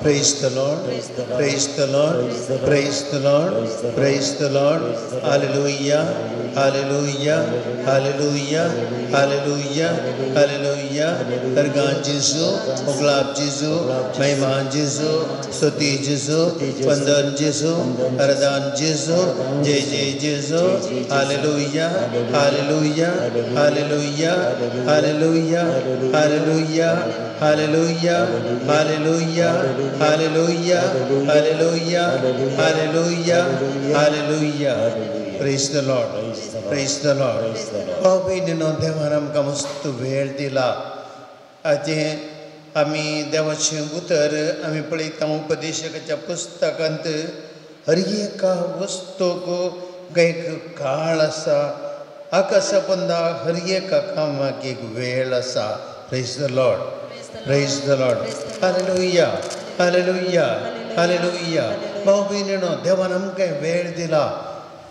Praise the Lord, praise the Lord, praise the Lord, praise the Lord. Hallelujah, hallelujah, hallelujah, hallelujah, hallelujah. दरगाह जेजू, उगलाब जेजू, महिमा जेजू, स्तुति जेजू, वंदन जेजू, अरदान जेजू, जय जय जेजू. Hallelujah, hallelujah, hallelujah, hallelujah, hallelujah, hallelujah, hallelujah, hallelujah, hallelujah, hallelujah, hallelujah. Praise the Lord, praise the Lord. भाव भयणीनो, देवान आमकां मस्त वेळ दिला. आतां आमी देवाचें उतर आमी पळयता उपदेशकाच्या पुस्तकांत हर एका वस्तूक एक काळ आसा. आकाशा पंदा हर एका कामाक एक वेळ आसा. Praise the Lord, praise the Lord. Hallelujah, hallelujah, hallelujah. भाव भयणीनो, देवान आमकां वेळ दिला.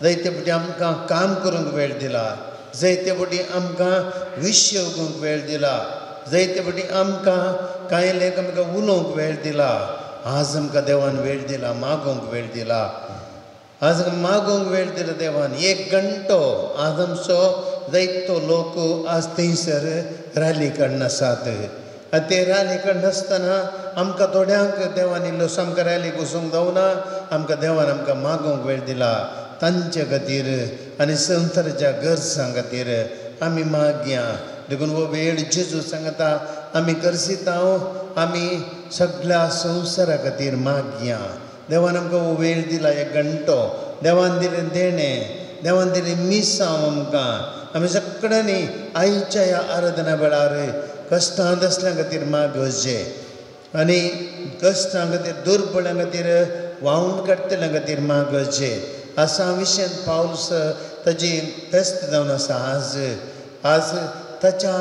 जायते फावटी आमकां काम करूंक वेळ दिला, जायते फावटी आमकां विशय उगूंक वेळ दिला, जायते फावटी आमकां कांय लेख आमकां उलोवंक वेळ दिला. आज आमकां देवान वेळ दिला, मागोवंक वेळ दिला. आज मागोवंक वेळ दिला देवान. एक घंटो आज आमचो जायतो लोक आज थंयसर रॅली काडून आसात. आनी ते रॅली काडून आसतना आमकां थोड्यांक देवान इल्लो आमकां रॅलीक वचूंक जावना. आमकां देवान आमकां मागोवंक वेळ दिला. तांचे खातीर आनी संवसाराच्या गरजां खातीर आमी मागया. देखून हो वेळ जेजू सांगता आमी करसिता, आमी सगळ्या संवसारा खातीर मागया. देवान आमकां हो वेळ दिला, एक घंटो देवान दिलें देणें, देवान दिलें मिसांव आमकां. आमी सगळ्यांनी आयच्या ह्या आराधना वेळार कश्टांत आसल्या खातीर मागचे आनी कश्टां खातीर, दुर्बळ्यां खातीर, व्हांवन काडटल्या खातीर मागचे. आसा विशयान पावस ताजी फेस्त जावन आसा. आज आज ताच्या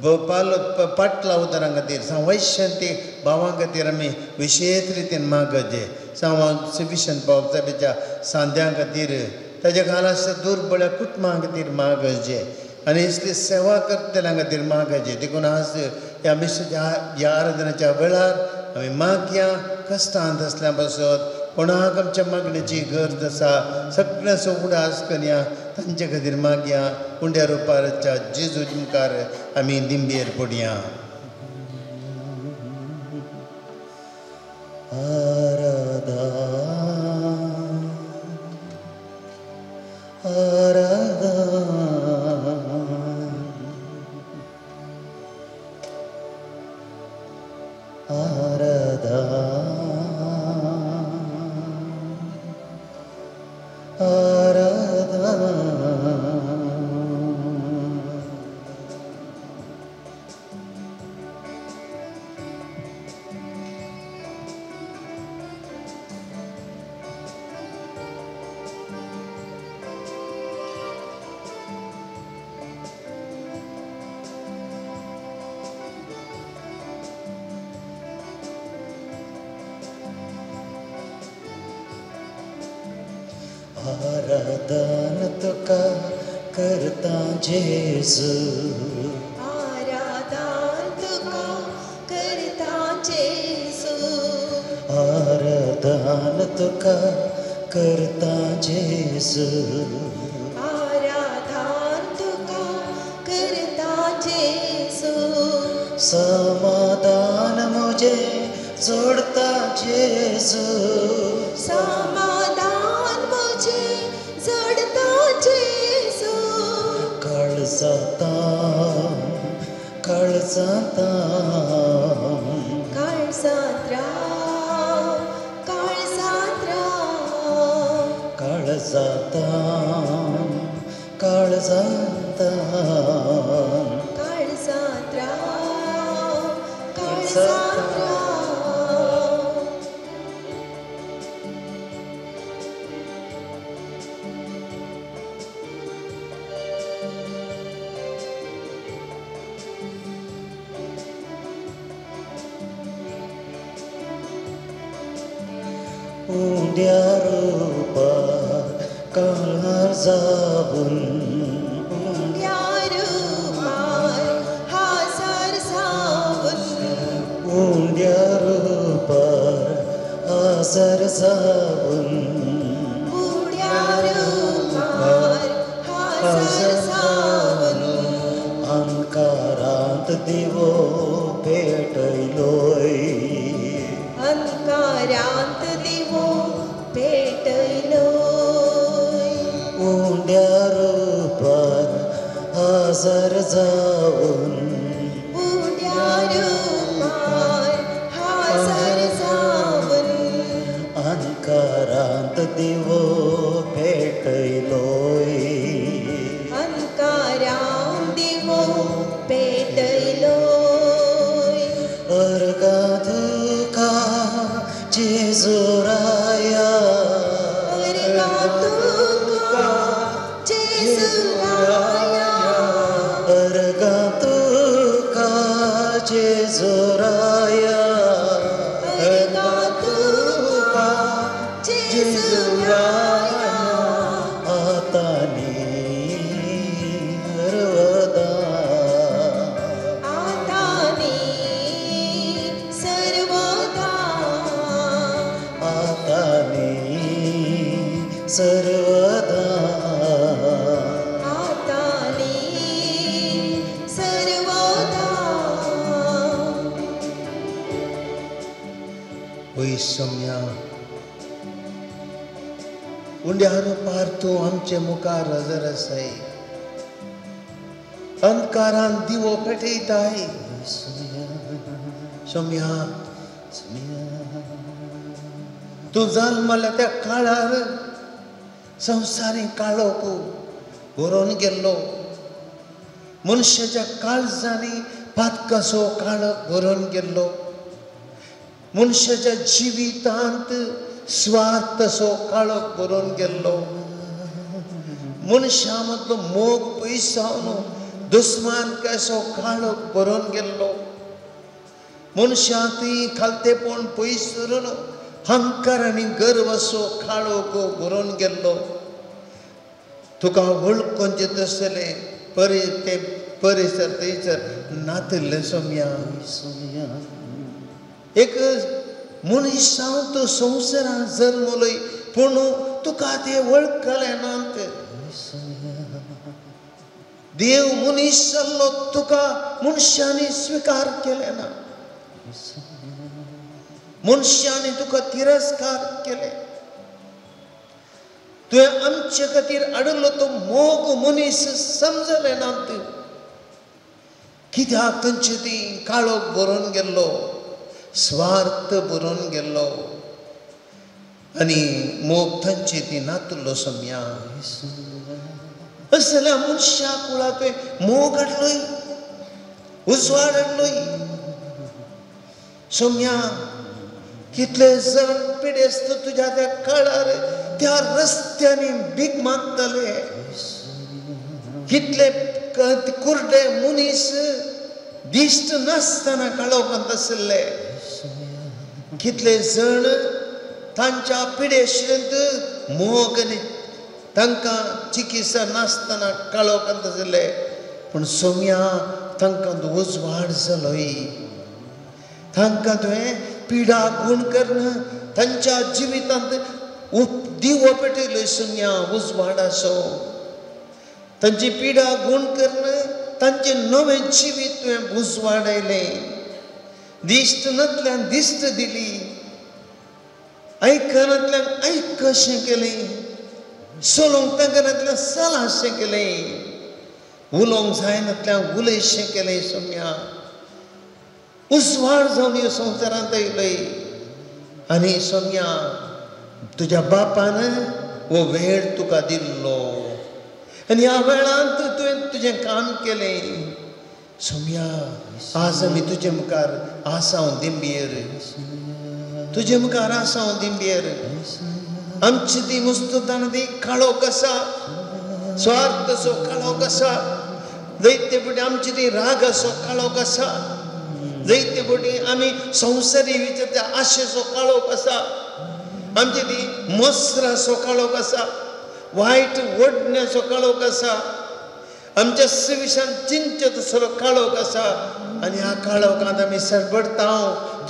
पालो पाटला उतरां खातीर, वैशांती भावां खातीर आमी विशेश रितीन मागचे. विशन पावसाच्या सांद्यां खातीर, ताज्या खाला आसता दुर्बळ्या कुटुंबां खातीर मागचे आनी इसली सेवा करतल्यां खातीर मागचे. देखून आज ह्या मिसाच्या ह्या आराधनाच्या वेळार आमी मागया. कश्टांत आसल्या पासत कोणाक आमच्या मागणेची गरज आसा, सगळ्यांचो उडास करया, तांचे खातीर मागया. उंड्या रुपाच्या जेजू मुखार आमी दिंबेर पडया. आराधना, आराधना, आराधना, आराधना. आराधन तुका करता जेजू, आराधन तुका करता जेजू, आराधन तुका करता जेजू, आराधन तुका करता जेजू. समाधान मुझे जोडता जेजू, समाधान मुझे जोडता जेजू. काळजाता, काळजाता, काळजात राव, काळजात राव, काळजाता, काळजाता, काळजात राव, काळजात राव. उंड्या रूपार काळार जावन, उंड्या रूपार हाजार जावन, उंड्या रूपार हजर जावन उंड्या रुपार हजर जावन अंकारांत दिवो पेटयलोय अंकारांत दिवो पेटयलोय उंड्या रुपार हजर जावन उंड्या रुपार हजर जावन अंकारांत दिवो पेटयलोय अंकारांत दिवो पेटयलोय अर्गां तुका जेजुराया अर्गां तुका जेजुराया अर्गां तुका जेजुराया अर्गां तुका जेजुराया आतांनी सर्वदा आतांनी सर्वदा आतांनी सर्वदा आतांनी सर्वदा. वय सोम्या, उंड्या रुपार तूं आमचे मुखार हजर आसाय. अंधकारान दिवो पेटयताय. सोम्या, तूं जल्मल्या त्या काळार संवसारीक काळोख भरून गेल्लो. मनशाच्या काळजांनी पातकाचो काळोख भरून गेल्लो. मनशाच्या जिवितांत स्वार्थाचो काळोख भरून गेल्लो. मनशा मदलो मोग पयस जावन दुस्मान कसो काळोख भरून गेल्लो. मनशांतूय खालतेपण पयस सरून अहंकार आनी गर्वाचो काळोख भरून गेल्लो. तुका वळखूंचें तसलें ते परिसर थंयसर नातिल्लें सोम्या. एक मनीस जावन तूं संवसारांत जल्मलोय पूण तुका ते वळखले नात. देव मनीस जाल्लो तुका मनशांनी स्विकार केलें ना. मनशांनी तुका तिरस्कार केले. तुवें आमचे खातीर हाडिल्लो तो मोग मनीस समजले नात. कित्याक थंयचे ती काळोख भरून गेल्लो, स्वार्थ भरून गेल्लो आनी मोग थंयचे ती नातुल्लो सोम्या. असल्या मनशा कुळा तुवें मोग हाडलोय, उजवाड हाडलोय. सोम्या, कितले जण पिडेस्त तुज्या त्या काळार त्या रस्त्यांनी भीक मागताले. कितले कुर्डे मनीस दिश्ट नासतना काळोखांत आशिल्ले. कितले जण तांच्या पिडेशेंत मोग आनी तांकां चिकित्सा नासतना काळोखांत आशिल्ले. पूण सोम्या, तांकां तूं उजवाड जालोय. तांकां तुवें पिडा गुण करून तांच्या जिवितांत दिवो पेटयलो सोम्या, उजवाडाचो. तांची पिडा गुण करून तांचें नवें जिवीत तुवें उजवाडायलें. दिश्ट नातल्यान दिश्ट दिली, आयकनांतल्यान आयक अशें केलें, चलोवंक तांकां चल अशें केलें, उलोवंक जायनातल्यान उलयशें केलें. सोम्या, उजवाड जावन ह्या संवसारांत आयलोय आनी सोम्या तुज्या बापान हो वेळ तुका दिल्लो आनी ह्या वेळांत तुवें तुजें काम केलें. सोम्या, आज आमी तुजे मुखार आसाव दिंबेर, तुजे मुखार आसाव दिंबेर. आमची ती मुस्तुतान ती काळोख आसा, स्वार्थाचो काळोख आसा, जैते फुडें आमची ती रागाचो काळोख आसा, जैते फुडें आमी संवसारी विचार त्या आशेचो काळोख आसा, आमची ती मसराचो काळोख आसा, वायट ओडण्याचो काळोख आसा, आमच्या सविशान चिंतचे तसलो काळोख आसा. आनी ह्या काळोखांत आमी सरबडता.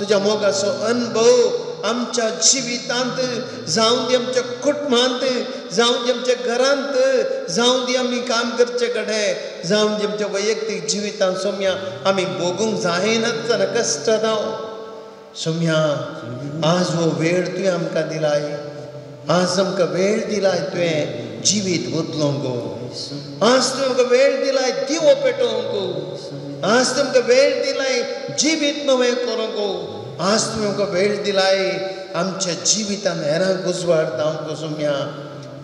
तुज्या मोगाचो अनुभव आमच्या जिवितांत जावं दी, आमच्या कुटुंबांत जावं दी, आमच्या घरांत जावं दी, आमी काम करचे कडेन जावं दी, आमच्या वैयक्तीक जिवितांत सोम्या आमी भोगूंक जायनासतना कश्ट जावं सोम्या, आज हो वेळ तुवें आमकां दिलाय, आज आमकां वेळ दिलाय तुवें जिवीत बदलूंक, आज तुवें आमकां वेळ दिलाय दिवो पेटोवंक, आज तुवें आमकां वेळ दिलाय जिवीत नवें करूंक, आज तुवें आमकां वेळ दिलाय आमच्या जिवितान हेरांक उजवाड जावंक सोम्या।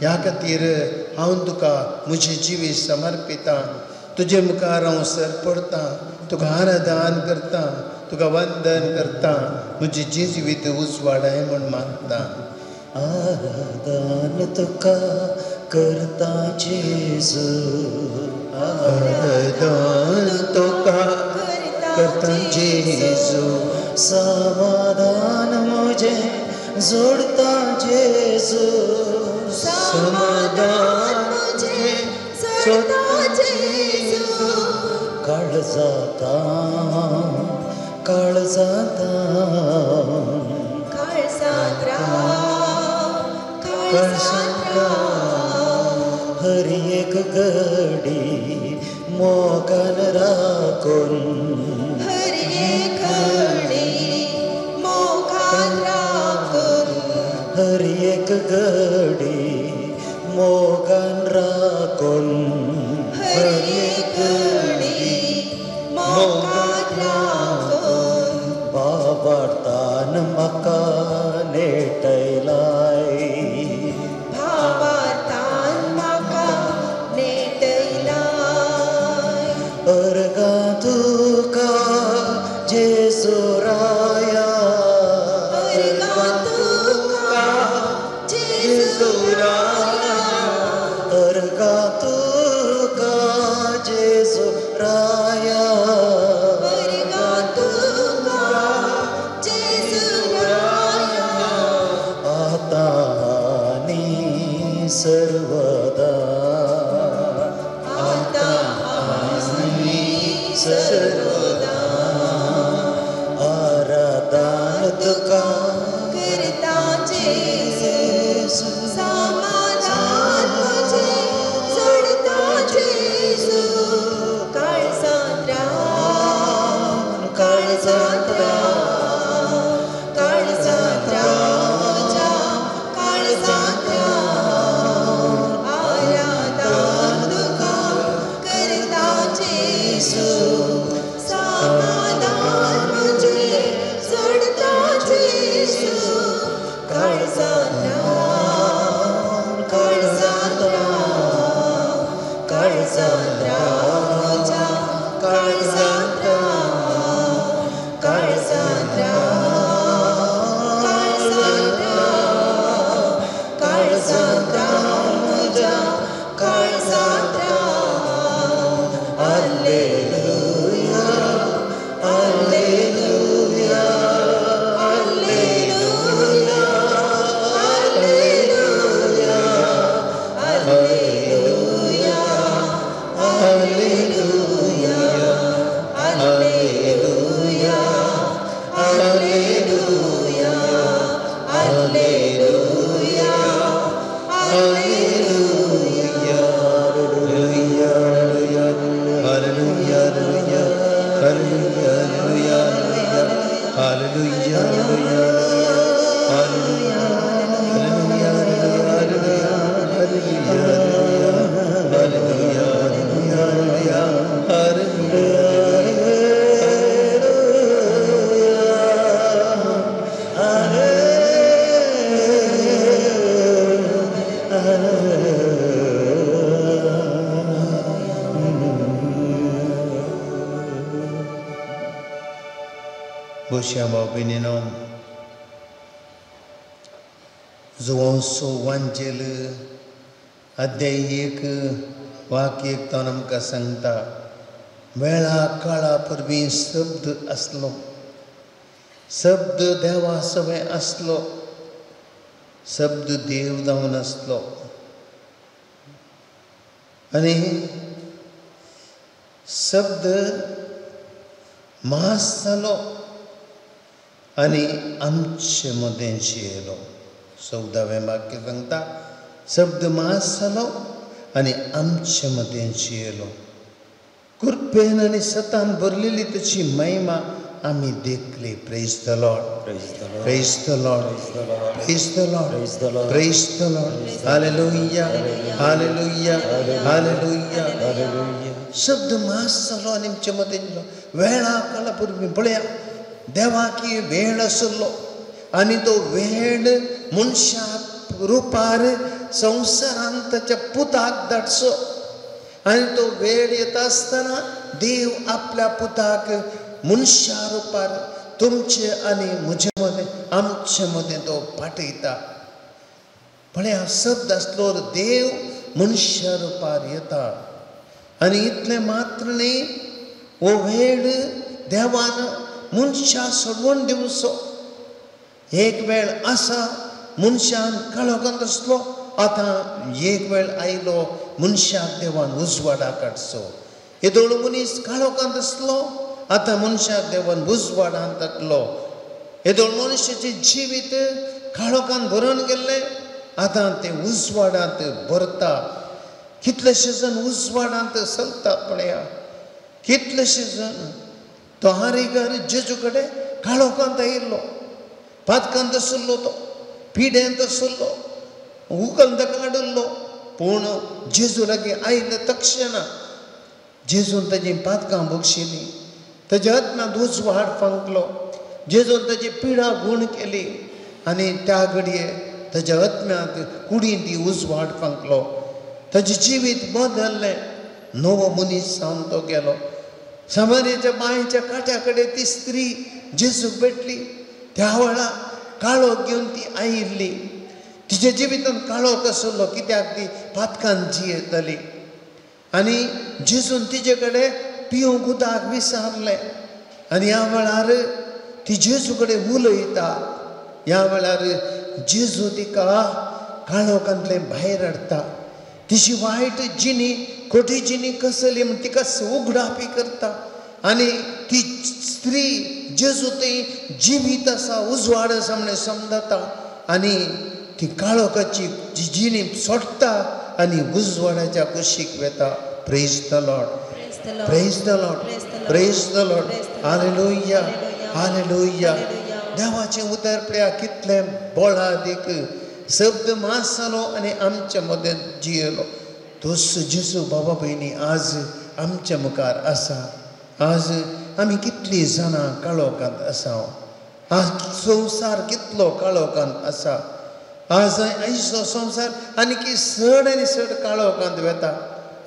ह्या खातीर हांव तुका म्हजें जिवीत समर्पितां, तुजे मुखार हांव सर पडतां, तुका आराधन करतां, तुका वंदन करतां, म्हजें जिवीत उजवाडाय म्हूण मानतां। आराधन तुका करता जेजू, आराधन तुका करता जेजू, समाधान मुझे जोड़ता जेजू, समाधान मुझे जोड़ता जेजू, काळ जाता काळ जाता काळ जाता काळ जाता, हर एक घडी मोगान राखून, हर एक घडी मोगान राखून, हर एक घडी मोगान राखून, हर एक घडी मोगान राखून, बाबार्तान म्हाका नेटयलाय, भावार्थान म्हाका नेटयलाय, अर्गां तुका जेजू राया, अर्गां तुका जेजू राया, अर्गां तुका जेजू राया, अर्गां तुका जेजू राया, आतां आनी सर्वदा, आतां आनी सर्वदा, आराधन तुका करता जेजू, समाधान मुझे जोडता जेजू, काळजांत राव काळजांत राव काळजांत राव म्हज्या काळजांत राव, आराधन तुका करता जेजू, समाधान मुझे जोडता जेजू, काळजांत राव काळजांत राव काळजांत राव म्हज्या काळजांत राव काळजांत राव काळजांत राव काळजांत राव म्हज्या काळजांत राव। Alleluia, alleluia, alleluia, alleluia, alleluia, alleluia, alleluia, alleluia, alleluia, alleluia. Hallelujah, hallelujah, hallelujah, hallelujah, hallelujah, hallelujah, hallelujah, hallelujah, hallelujah. Bosya भाव भयणीनो, जुवांसो वांजेल अध्याय 1 वाक्य 1 तो आमकां सांगता, वेळा काळा पूर्वी शब्द आसलो, शब्द देवा सवें आसलो, शब्द देव जावन आसलो आनी शब्द मास जालो आनी आमचे मदें जियेलो. 14वें वाक्य सांगता, शब्द मांस जालो आनी आमचे मदें जियेलो. कृपेन आनी सतान भरलेली ताची महिमा आमी देखली. Praise the Lord, praise the Lord, praise the Lord, praise the Lord. Hallelujah, hallelujah, hallelujah. शब्द मांस जालो आनी आमचे मदें जियेलो. वेळा काळा पुर्वी पळया, देवाकी वेळ आसलो आनी तो वेळ मनशा रुपार संवसारांत ताच्या पुताक धाडचो. आनी तो वेळ येता आसतना देव आपल्या पुताक मनशा रुपार तुमचे आनी म्हजे मदें, आमचे मदें तो पाठयता. पळया, शब्द आसलो देव मनशा रुपार येता. आनी इतलें मात्र न्ही, हो वेळ देवान मनशा सोडवून दिवचो. एक वेळ आसा मनशान काळोखांत आसलो, आतां एक वेळ आयलो मनशाक देवान उजवाडा काडचो. येदोळ मनीस काळोखांत आसलो, आतां मनशाक देवान उजवाडांत हाडलो. येदोळ मनशाचें जिवीत काळोखांत भरून गेल्लें, आतां तें उजवाडांत भरता. कितलेशे जण उजवाडांत चलता पळया, कितलेशे जण. तो हारीगर जेजू कडेन काळोखांत आयिल्लो, पातकांत आशिल्लो, तो पिड्यांत आशिल्लो, उकंत काडिल्लो. पूण जेजू लागीं आयले तक्षणा जेजून ताजी पातकां बक्षिली, ताज्या आत्म्यांत उजवाड फांकलो. जेजून ताजी पिडा गूण केली आनी त्या घडये ताज्या आत्म्यांत कुडींत ती उजवाड फांकलो. ताजें जिवीत बदल्लें, नवो मनीस जावन तो गेलो. समारेच्या बांयच्या काट्या कडेन ती स्त्री जेजूक भेटली. त्या वेळा काळोख घेवन ती आयिल्ली. तिच्या जिवितांत काळोख आसलो, कित्याक ती पातकान जियेताली. आनी जेजून तिजे कडेन पिवंक उदक विचारलें आनी ह्या वेळार ती जेजू कडेन उलयता. ह्या वेळार जेजू तिका काळोखांतलें भायर हाडटा. तिची वायट जिणी, खोटी जिणी कसली म्हण तिका उगडापी करता. आनी ती स्त्री जेजू थंय जिवीत आसा, उजवाड आसा म्हणून समजता आनी ती काळोखाची जी जिणी सोडटा आनी उजवाडाच्या कुशीक वेता. Praise the Lord, praise the Lord, praise the Lord. Hallelujah, hallelujah. देवाचें उतर पळया कितलें बळादीक. शब्द मांस जालो आनी आमच्या मदें जियेलो. तोच जेजू बाबा भयणी आज आमच्या मुखार आसा. आज आमी कितलीं जाणां काळोखांत आसा, आज संवसार कितलो काळोखांत आसा. आज आयचो संवसार आनीक चड आनी चड काळोखांत वेता.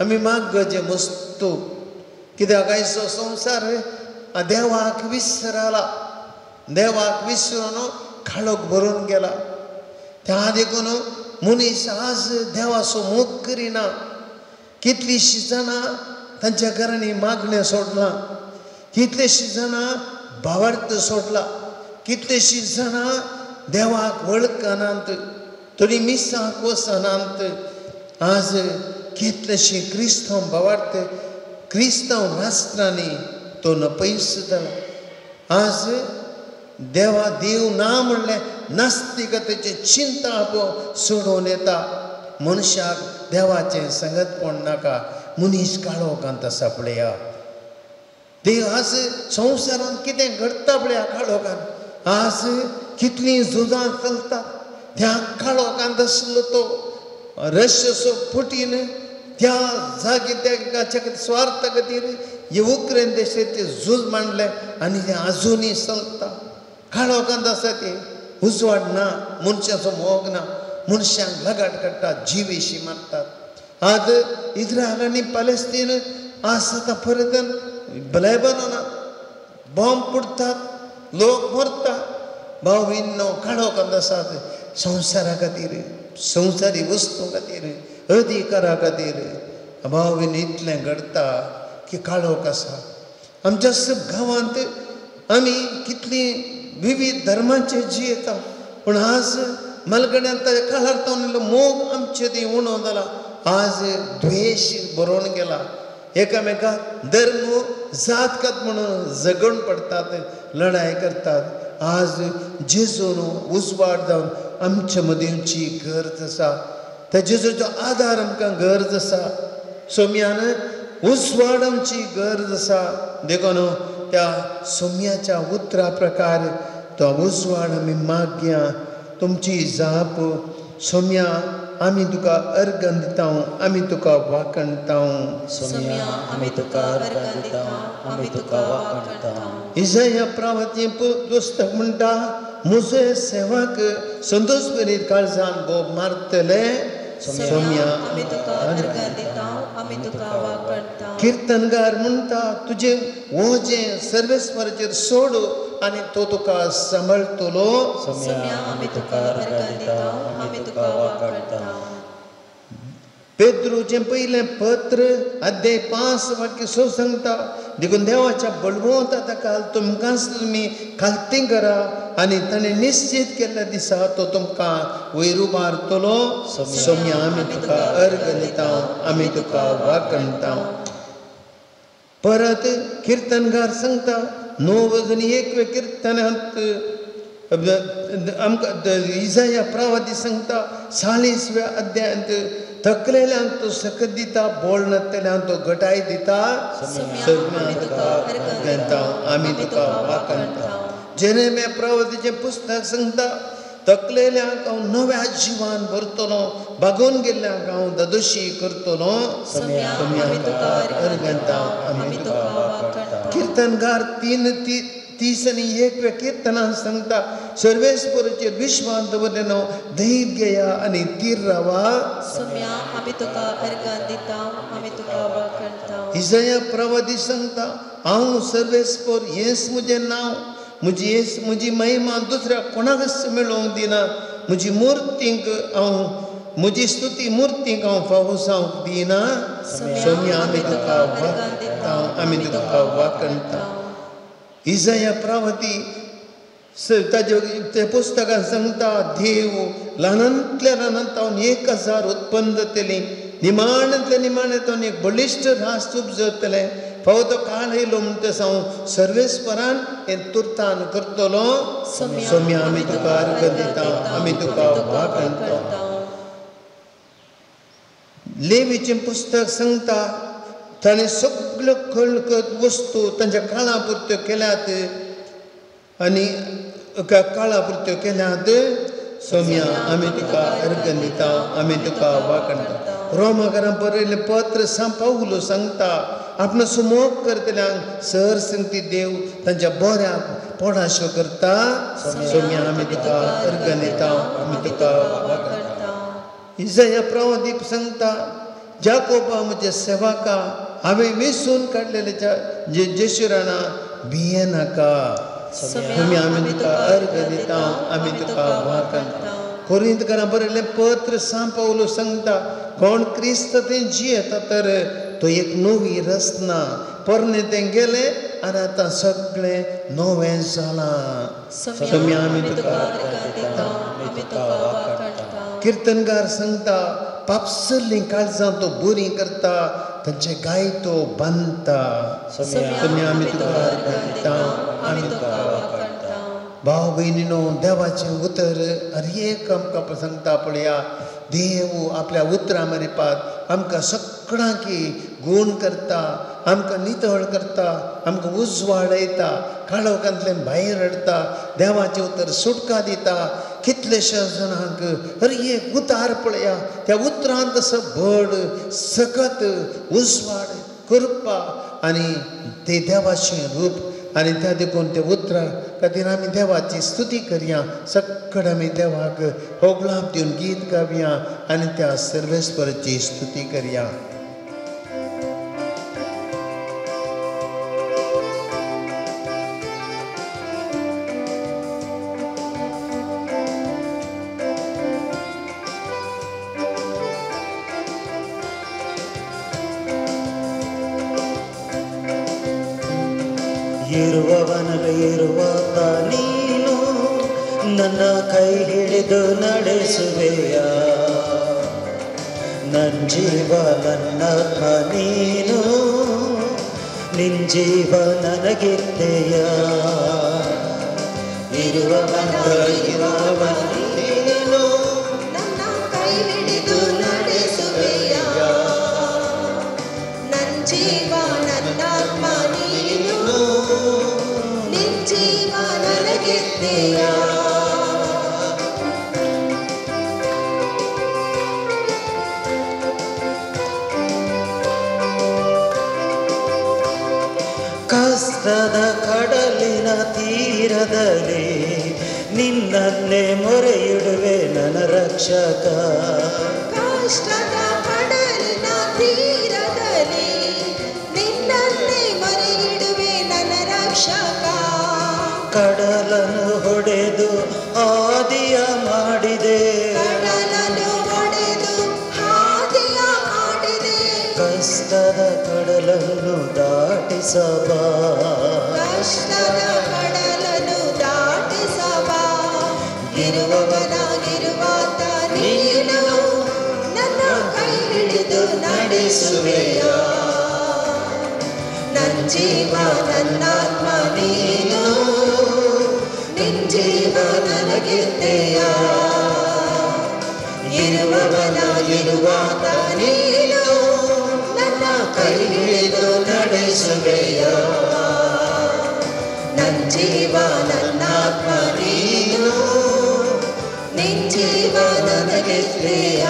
आमी मागचे मस्तू, कित्याक आयचो संवसार देवाक विसरला. देवाक विसरून काळोख भरून गेला. त्या देखून मनीस आज देवाचो मोग करिना. कितलींशीं जाणां तांच्या घरांनी मागणें सोडलां, कितलींशीं जाणां भावार्थ सोडला, कितलींशीं जाणां देवाक वळखनात, थोडीं मिसाक वचनात. आज कितलेशीं क्रिस्तांव भावार्थ क्रिस्तांव राष्ट्रांनी तो नपयस जाला. आज देवा देव ना म्हणलें नास्तिकतेचें चिंता सोडोवन येता. मनशाक देवाचें संगतपण नाका, मनीस काळोखांत आसा पळया. देव आज संवसारांत कितें घडटा पळया काळोखांत. आज कितलीं झुजां चलता. त्या काळोखांत आसलो तो रशियाचो पुटीन त्या जागे त्या स्वार्था खातीर युक्रेन देशाचें झूज मांडलें आनी तें आजुनूय चलता. काळोखांत आसा ते, उजवाड ना, मनशाचो मोग ना, मनशांक लगाट काडटात, जिवेशी मारतात. आज इस्रायल आनी पॅलेस्टीन आज आतां परत लेबनोनात बॉम्ब पुडटात, लोक मरतात. भाव भयणींनो, काळोखांत आसात संवसारा खातीर, संवसारी वस्तू खातीर, अधिकारा खातीर. भाव भयणी, इतलें घडटा की काळोख आसा. आमच्या गांवांत आमी कितलीं विविध धर्माचे जियेता, पूण आज मलगड्यांत ताच्या काळार तो मोग आमचे थंय उणो जाला. आज द्वेश बरोवन गेला. एकामेकाक धर्म जात कात म्हणून झगडून पडटात, लढाय करतात. आज जेजून उजवाड जावन आमचे मदींची गरज आसा. त्या जेजूचो आदार आमकां गरज आसा. सोम्यान उजवाड आमची गरज आसा. देखून त्या सोम्याच्या उतरा प्रकार तो उजवाड आमी मागया. तुमची जाप सोम्या आमी तुका अर्गन दिता, आमी तुका वाखणता. सोम्या आमी तुका अर्गन दिता, आमी तुका वाखणता. इजाया प्रावती पुस्तक म्हणटा, म्हजे सेवक संतोष प्रेरीत काळजान बोब मारतले. सोम्या आमी तुका अर्गन दिता, आमी तुका वाखणता. किर्तनगार म्हणटा, तुजें ओजें सर्वेस्वराचेर सोड आनी तो तुका सांबाळटलो. सोम्या आमी तुका अर्गन दिता, आमी तुका वाखणता. पेद्रूचें पयलें पत्र अध्याय 5 वाक्य 6 सांगता, देखून देवाच्या बळवंत आतां तुमकांच तुमी खालती करा आनी ताणें निश्चीत केल्ल्या दिसा तो तुमकां वयर उबारतलो. सोम्या आमी तुका अर्ग दिता, आमी तुका वाखणता. परत किर्तनगार सांगता 9 1 किर्तनांत आमकां इजाया प्रावादी सांगता 40व्या अध्यायांत थकलेल्यांक तो सकत दिता, बोळ नासतल्यांक तो घटाय दिता. आमी तुका वाखणता. जेरेम्या प्रवादीचें पुस्तक सांगता, थकलेल्यांक हांव नव्या जिवान भरतलो, बागोवन गेल्ल्यांक हांव दादोशी करतलो. किर्तनगार 3:30 1 किर्तनान सांगता, सर्वेस्पराचेर विश्वास दवरलेलो धैर्य घेया आनी थीर रावा. इजाया प्रवादी सांगता, हांव सर्वेस्पर, हेंच म्हजें नांव, म्हजी हेंच म्हजी महिमा दुसऱ्या कोणाकच मेळोवंक दिना. म्हजी मुर्तींक हांव, म्हजी स्तुती मुर्तींक हांव फावो जावंक दिना. सोम्या आमी तुका वाखणता, आमी तुका वाखणता. इजाया प्रवादी ताजे ते पुस्तकान सांगता, देव ल्हानांतल्या ल्हानांत 1000 उत्पन्न जातली, निमाण्यांतल्या निमाण्यांत एक बळिश्ट राष्ट्र उपजतलें. फावो तो काळ येयलो म्हणटा हांव सर्वेस्परान हें तुर्तान करतलो. सोम्या आमी तुका अर्ग दिता, आमी तुका वाखणता. लेवीचें पुस्तक सांगता, ताणें सगळ्यो खळखत वस्तू तांच्या काळा पुरत्यो केल्यात आनी काळा पुरत्यो केल्यात. सोम्या आमी तुका अर्गन दिता, आमी तुका वाखणता. रोमाकारां बरयल्लें पत्र सांत पावलो सांगता, आपलो सुमोग करतल्यांक सर संगती देव तांच्या बऱ्या पोडाश्यो करता. सोम्या आमी तुका अर्गन दिता, आमी तुका वाखणता. इजाया प्रवादीप सांगता, जाकोबा म्हज्या सेवका हांवें वेसून काडलेले जेशुराणा भियेनाका. सोम्या आमी तुका अर्ग दिता, आमी तुका वाखणता. कोरिंतकारां बरयल्लें पत्र सांत पावलो सांगता, कोण क्रिस्त तें जियेता तर तो एक नवी रचना, पोरणें तें गेलें आनी आतां सगळें नवें जालां. सोम्या आमी तुका किर्तनगार सांगता, पापसल्लीं काळजां तो बरीं करता, तांचे गाय तो बांदता. सोम्या आमी तुका अर्ग दिता, आमी तुका वाखणता. भाव भयणीनो, देवाचें उतर हर एक आमकां सांगता, पळया देव आपल्या उतरां मरिपात आमकां सगळ्यांकी गूण करता, आमकां नितळ करता, आमकां उजवाडयता, काळोखांतल्यान भायर हाडटा. देवाचें उतर सुटका दिता कितलेश्या जाणांक. हर एक उतार पळया, त्या उतरांत असो व्हड सकत उजवाड करपा आनी ते देवाचें रूप आनी त्या देखून ते उतरां खातीर आमी देवाची स्तुती करया. सगळें आमी देवाक होगळाप दिवन गीत गावया आनी त्या सर्वेस्पराची स्तुती करया. ಇರುವವನಲ್ಲಿ ನೀನು ನನ್ನ ಕೈ ಹಿಡಿದು ನಡೆಸುವೆಯ, ನನ್ನ ಜೀವ ನನ್ನಾತ್ಮ ನೀನು ನಿನ್ ಜೀವ ನನಗಿತ್ತೆಯ. ಇರುವವನಾಗಿರುವವ ನೀನು ನನ್ನ ಕೈ ಹಿಡಿದು ನಡೆಸುವೆಯ. ನನ್ ಜೀವ ನನ್ನಾತ್ಮ ನೀನು, ನಿನ್ ಜೀವ ನನಗಿತ್ತೆಯ. ಕಷ್ಟದ ಕಡಲಿನ ತೀರದಲ್ಲಿ ನಿನ್ನನ್ನೇ ಮೊರೆಯಿಡುವೆ ನನ್ನ ರಕ್ಷಕ. ಕಷ್ಟದ ಕಡಲಿನ ತೀರದಲ್ಲಿ ನಿನ್ನನ್ನೇ ಮೊರೆಯಿಡುವೆ ನನ್ನ ರಕ್ಷಕ. ಕಡಲನ್ನು ಹೊಡೆದು ಹಾದಿಯ ಮಾಡಿದೆ, ಕಡಲನ್ನು ಹೊಡೆದು ಹಾದಿಯ ಮಾಡಿದೆ. ಕಷ್ಟದ ಕಡಲನ್ನು ದಾಟಿಸಬಾ, ಕಷ್ಟದ ಕಡಲನ್ನು ದಾಟಿಸಬಾ. ಇರುವವನಾಗಿರುವಾತ ನೀನು ನನ್ನ ಕೈ ಹಿಡಿದು ನಡೆಸುವೆಯ. ನನ್ ಜೀವ ನನ್ನಾತ್ಮ ನೀನು, ನಿನ್ ಜೀವ ನನಗಿತ್ತೆಯ. ಇರುವವನಾಗಿರುವಾತ ನೀನು ನನ್ನ ಕೈ ಹಿಡಿದು ನಡೆಸುವೆಯ. ನನ್ ಜೀವ ನನ್ನಾತ್ಮ ನೀನು, ನಿನ್ ಜೀವ ನನಗಿತ್ತೆಯ.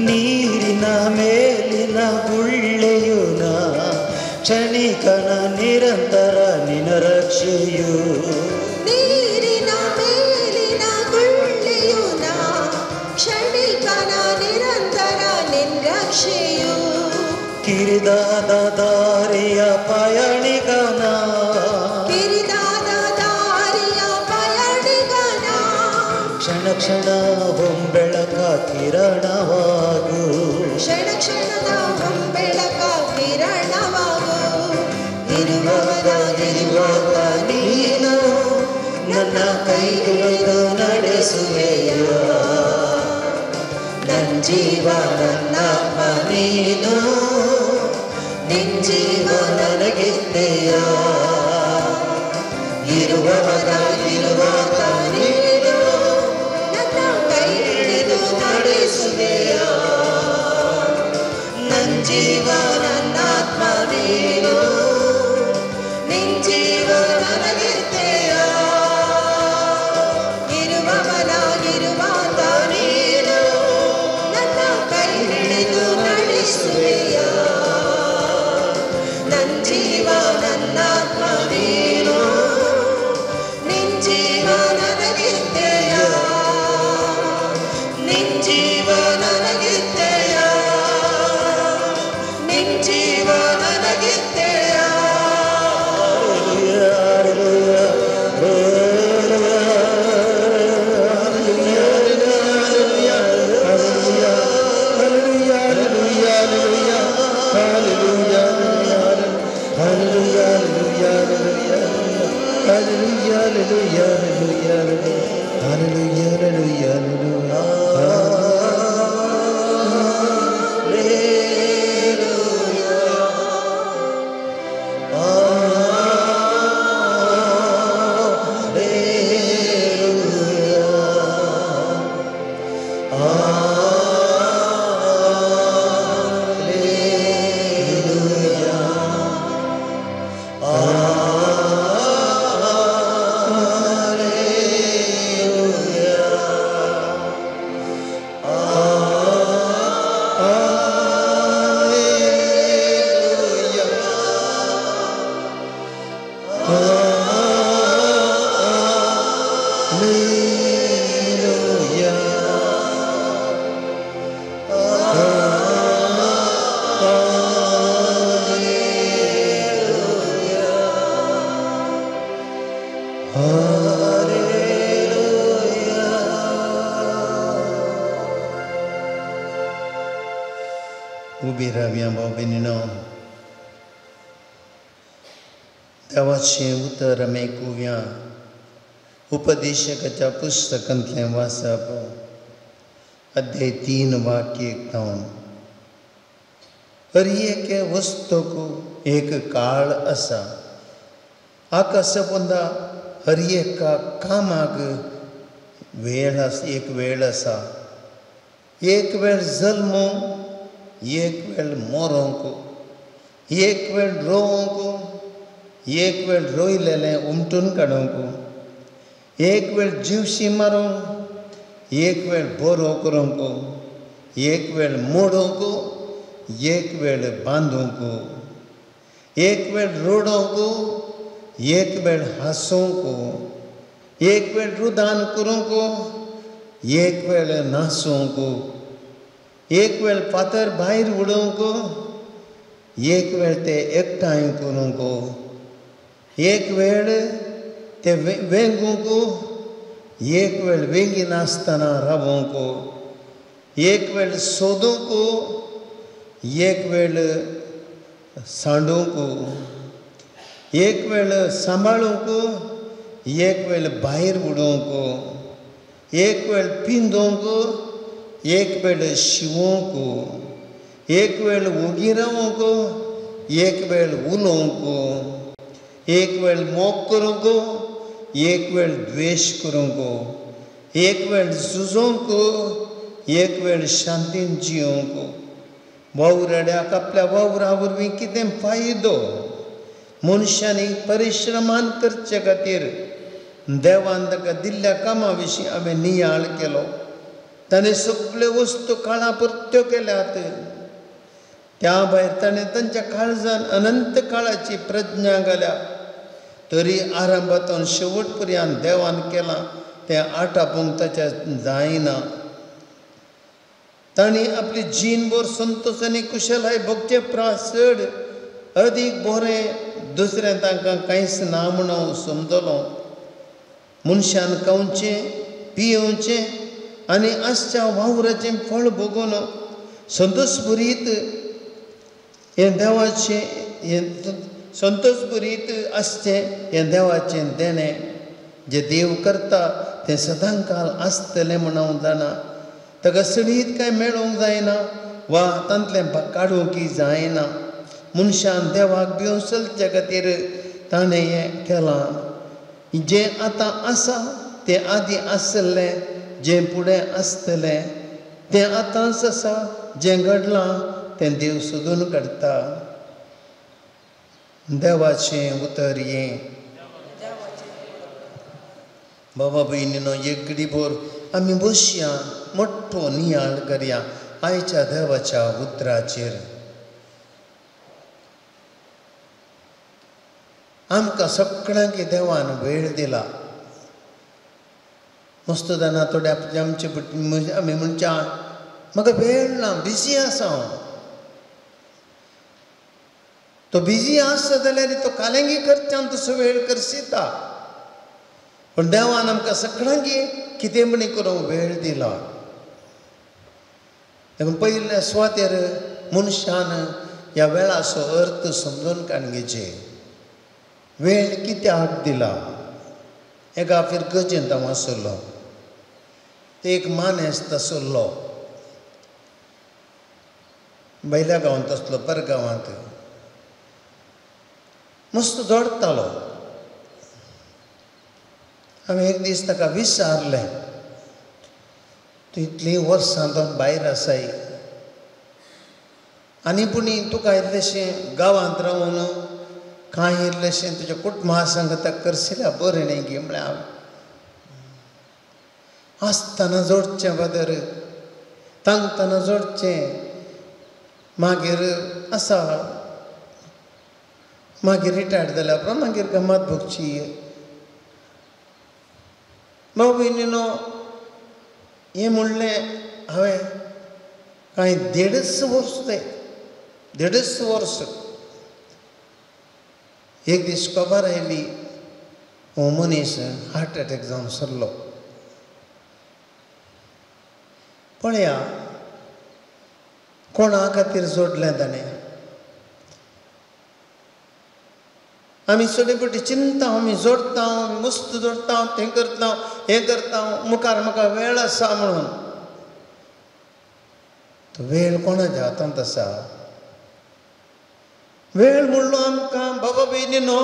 ನೀರಿನ ಮೇಲಿನ ಗುಳ್ಳೆಯುನ ಕ್ಷಣಿಕನ ನಿರಂತರ ನಿನ ರಕ್ಷೆಯು. ನೀರಿನ ಮೇಲಿನ ಗುಳ್ಳೆಯುನ ಕ್ಷಣಿಕನ ನಿರಂತರ ನಿನ್ ರಕ್ಷೆಯು. ಕಿರಿದಾದ ದಾರಿಯ ಪಯಣಿಗನ, ಕಿರಿದಾದ ದಾರಿಯ ಪಯಣಿಗನ. ಕ್ಷಣ ಕ್ಷಣ ಹೊಂಬೆಳಕ ಕಿರಣವಾಗು, ಕ್ಷಣ ಕ್ಷಣದ ಹೊಂಬೆಳಕ ಕಿರಣವಾಗು. ಇರುವವನಾಗಿರುವಾಗ ನೀನು ನನ್ನ ಕೈ ಹಿಡಿದು ನಡೆಸುವೆಯ. ನನ್ ಜೀವ ನನ್ನಾತ್ಮ ನೀನು, ನಿನ್ ಜೀವ ನನಗಿತ್ತೆಯ. ಇರುವವನಾಗಿರುವಾಗ ನೀನು ನನ್ನ ಕೈ ಹಿಡಿದು ನಡೆಸುವೆಯ. ನನ್ ಜೀವ ನನ್ನಾತ್ಮ ನೀನು, ನಿನ್ ಜೀವ ನನಗಿತ್ತೆಯ. ಇರುವವನಾಗಿರುವಾತ ನೀನು ನನ್ನ ಕೈ ಹಿಡಿದು ನಡೆಸುವೆಯ. ನನ್ ಜೀವ ನನ್ನಾತ್ಮ ನೀನು, ನಿನ್ ಜೀವ ನನಗಿತ್ತೆಯ. ನಿನ್ ಜೀವ ನನಗಿತ್ತೆಯ. ನಿನ್ ಜೀವ ನನಗಿತ್ತೆಯ. Hallelujah. उबी रावया भाव भयणीनो, देवाचें उतर आमी आयकुया. उपदेशकाच्या पुस्तकांतलें वाचप, अध्याय 3 वाक्य 1 थावन. हर एके वस्तूक एक काळ आसा. आकाशा पोंदा हर एका कामाक वेळ आसा, एक वेळ आसा. एक वेळ जल्मूंक, एक वेळ मरोंक, एक वेळ रोवंक, एक वेळ रोयलेलें उमटून काडूंक, एक वेळ जिवशी मारूंक, एक वेळ बरो करूंक, एक वेळ मोडूंक, एक वेळ बांदूंक, एक वेळ रडोवंक, एक वेळ हांसूंक, एक वेळ रुदान करूंक, एक वेळ नासूंक, एक वेळ फातर भायर उडोवंक, एक वेळ ते एकठांय करूंक, एक वेळ ते वेंगूंक, एक वेळ वेंगिनासतना रावोंक, एक वेळ सोदूंक, एक वेळ सांडूंक, एक वेळ सांबाळूंक, एक वेळ भायर उडोवंक, एक वेळ पिंदोवंक, एक वेळ शिवोवंक, एक वेळ ओगी रावोंक, एक वेळ उलोवंक, एक वेळ मोग करूंक, एक वेळ द्वेश करूंक, एक वेळ झुजोवंक, एक वेळ शांतीन जियोवंक. वावराड्याक आपल्या वावरा वरवीं कितें फायदो? मनशांनी परिश्रमान करचे खातीर देवान ताका दिल्ल्या कामा विशीं हांवें नियाळ केलो. ताणें सगळ्यो वस्तू काळा पुरत्यो केल्यात. त्या भायर ताणें तांच्या काळजान अनंत काळाची प्रज्ञा घाल्या. तरी आरंभातून शेवट पर्यंत देवान केलां तें आटापूंक ताच्या जायना. तांणी आपली जीणभर संतोश आनी कुशलाय भोगचे प्रास चड अदीक बरें दुसरें तांकां कांयच ना म्हणून समजलो. मनशान खावचें, पियेवचें आनी आसच्या वावराचें फळ भोगून संतोशभरीत हें देवाचें हें संतोशभरीत आसचें हें देवाचें देणें. जें देव करता तें सदांकाल आसतलें म्हूण हांव जाणा. ताका सडीत कांय मेळोवंक जायना वा तांतलें काडूंक जायना. मनशान देवाक भिवन चलचे खातीर ताणें हें केलां. जें आतां आसा तें आदीं आसलें, जें फुडें आसतलें तें आतांच आसा. जें घडलां तें देव सोदून काडटा. देवाचें उतर हें. बाबा भयणीनो, एक घडीभर आमी बसया, मोठो नियाळ करया आयच्या देवाच्या उतराचेर. आमकां सगळ्यांक देवान वेळ दिला. मस्त जाणा थोडे आमचे आमी म्हणच्या म्हाका वेळ ना, बिजी आसा हांव. तो बिजी आसता जाल्यार तो कालेंगी करच्यान तसो वेळ करसिता. पूण देवान आमकां सगळ्यांक कितें म्हणी करूंक वेळ दिला. देखून पयल्या सुवातेर मनशान ह्या वेळाचो अर्थ समजून काडून घेवचे. वेळ कित्याक दिला? एका फिरगजेंत हांव आसलो, ते एक मानेस्त आसलो, भायल्या गांवांत आसलो, परगांवांत. मस्त जोडटालो. हांवें एक दीस ताका विचारलें, तूं इतलीं वर्सां तो भायर आसाय आनी पूण तुका इल्लेशें गांवांत रावून कांय इल्लेशें तुज्या कुटुंबा सांगता करशिल्या बरें न्ही गी म्हळ्यार हांवें. आसतना जोडचें फादर, तांगतना जोडचें, मागीर आसा, मागीर रिटायर्ड जाल्या उपरांत मागीर गमत भोगची. भाव भयणीनो, हें म्हणलें हांवें कांय 1.5 वर्स जायत, 1.5 वर्स. एक दीस खबर आयली हो मनीस हार्ट एटॅक जावन सरलो. पळया, कोणा खातीर जोडलें ताणें? आमी सगळे फावटी चिंता, आमी जोडटा, आमी मस्त जोडटा, तें करता, हें करता, मुखार म्हाका वेळ आसा म्हणून. तो वेळ कोणाच्या हातांत आसा? वेळ म्हणलो आमकां बाबा भयणीनो,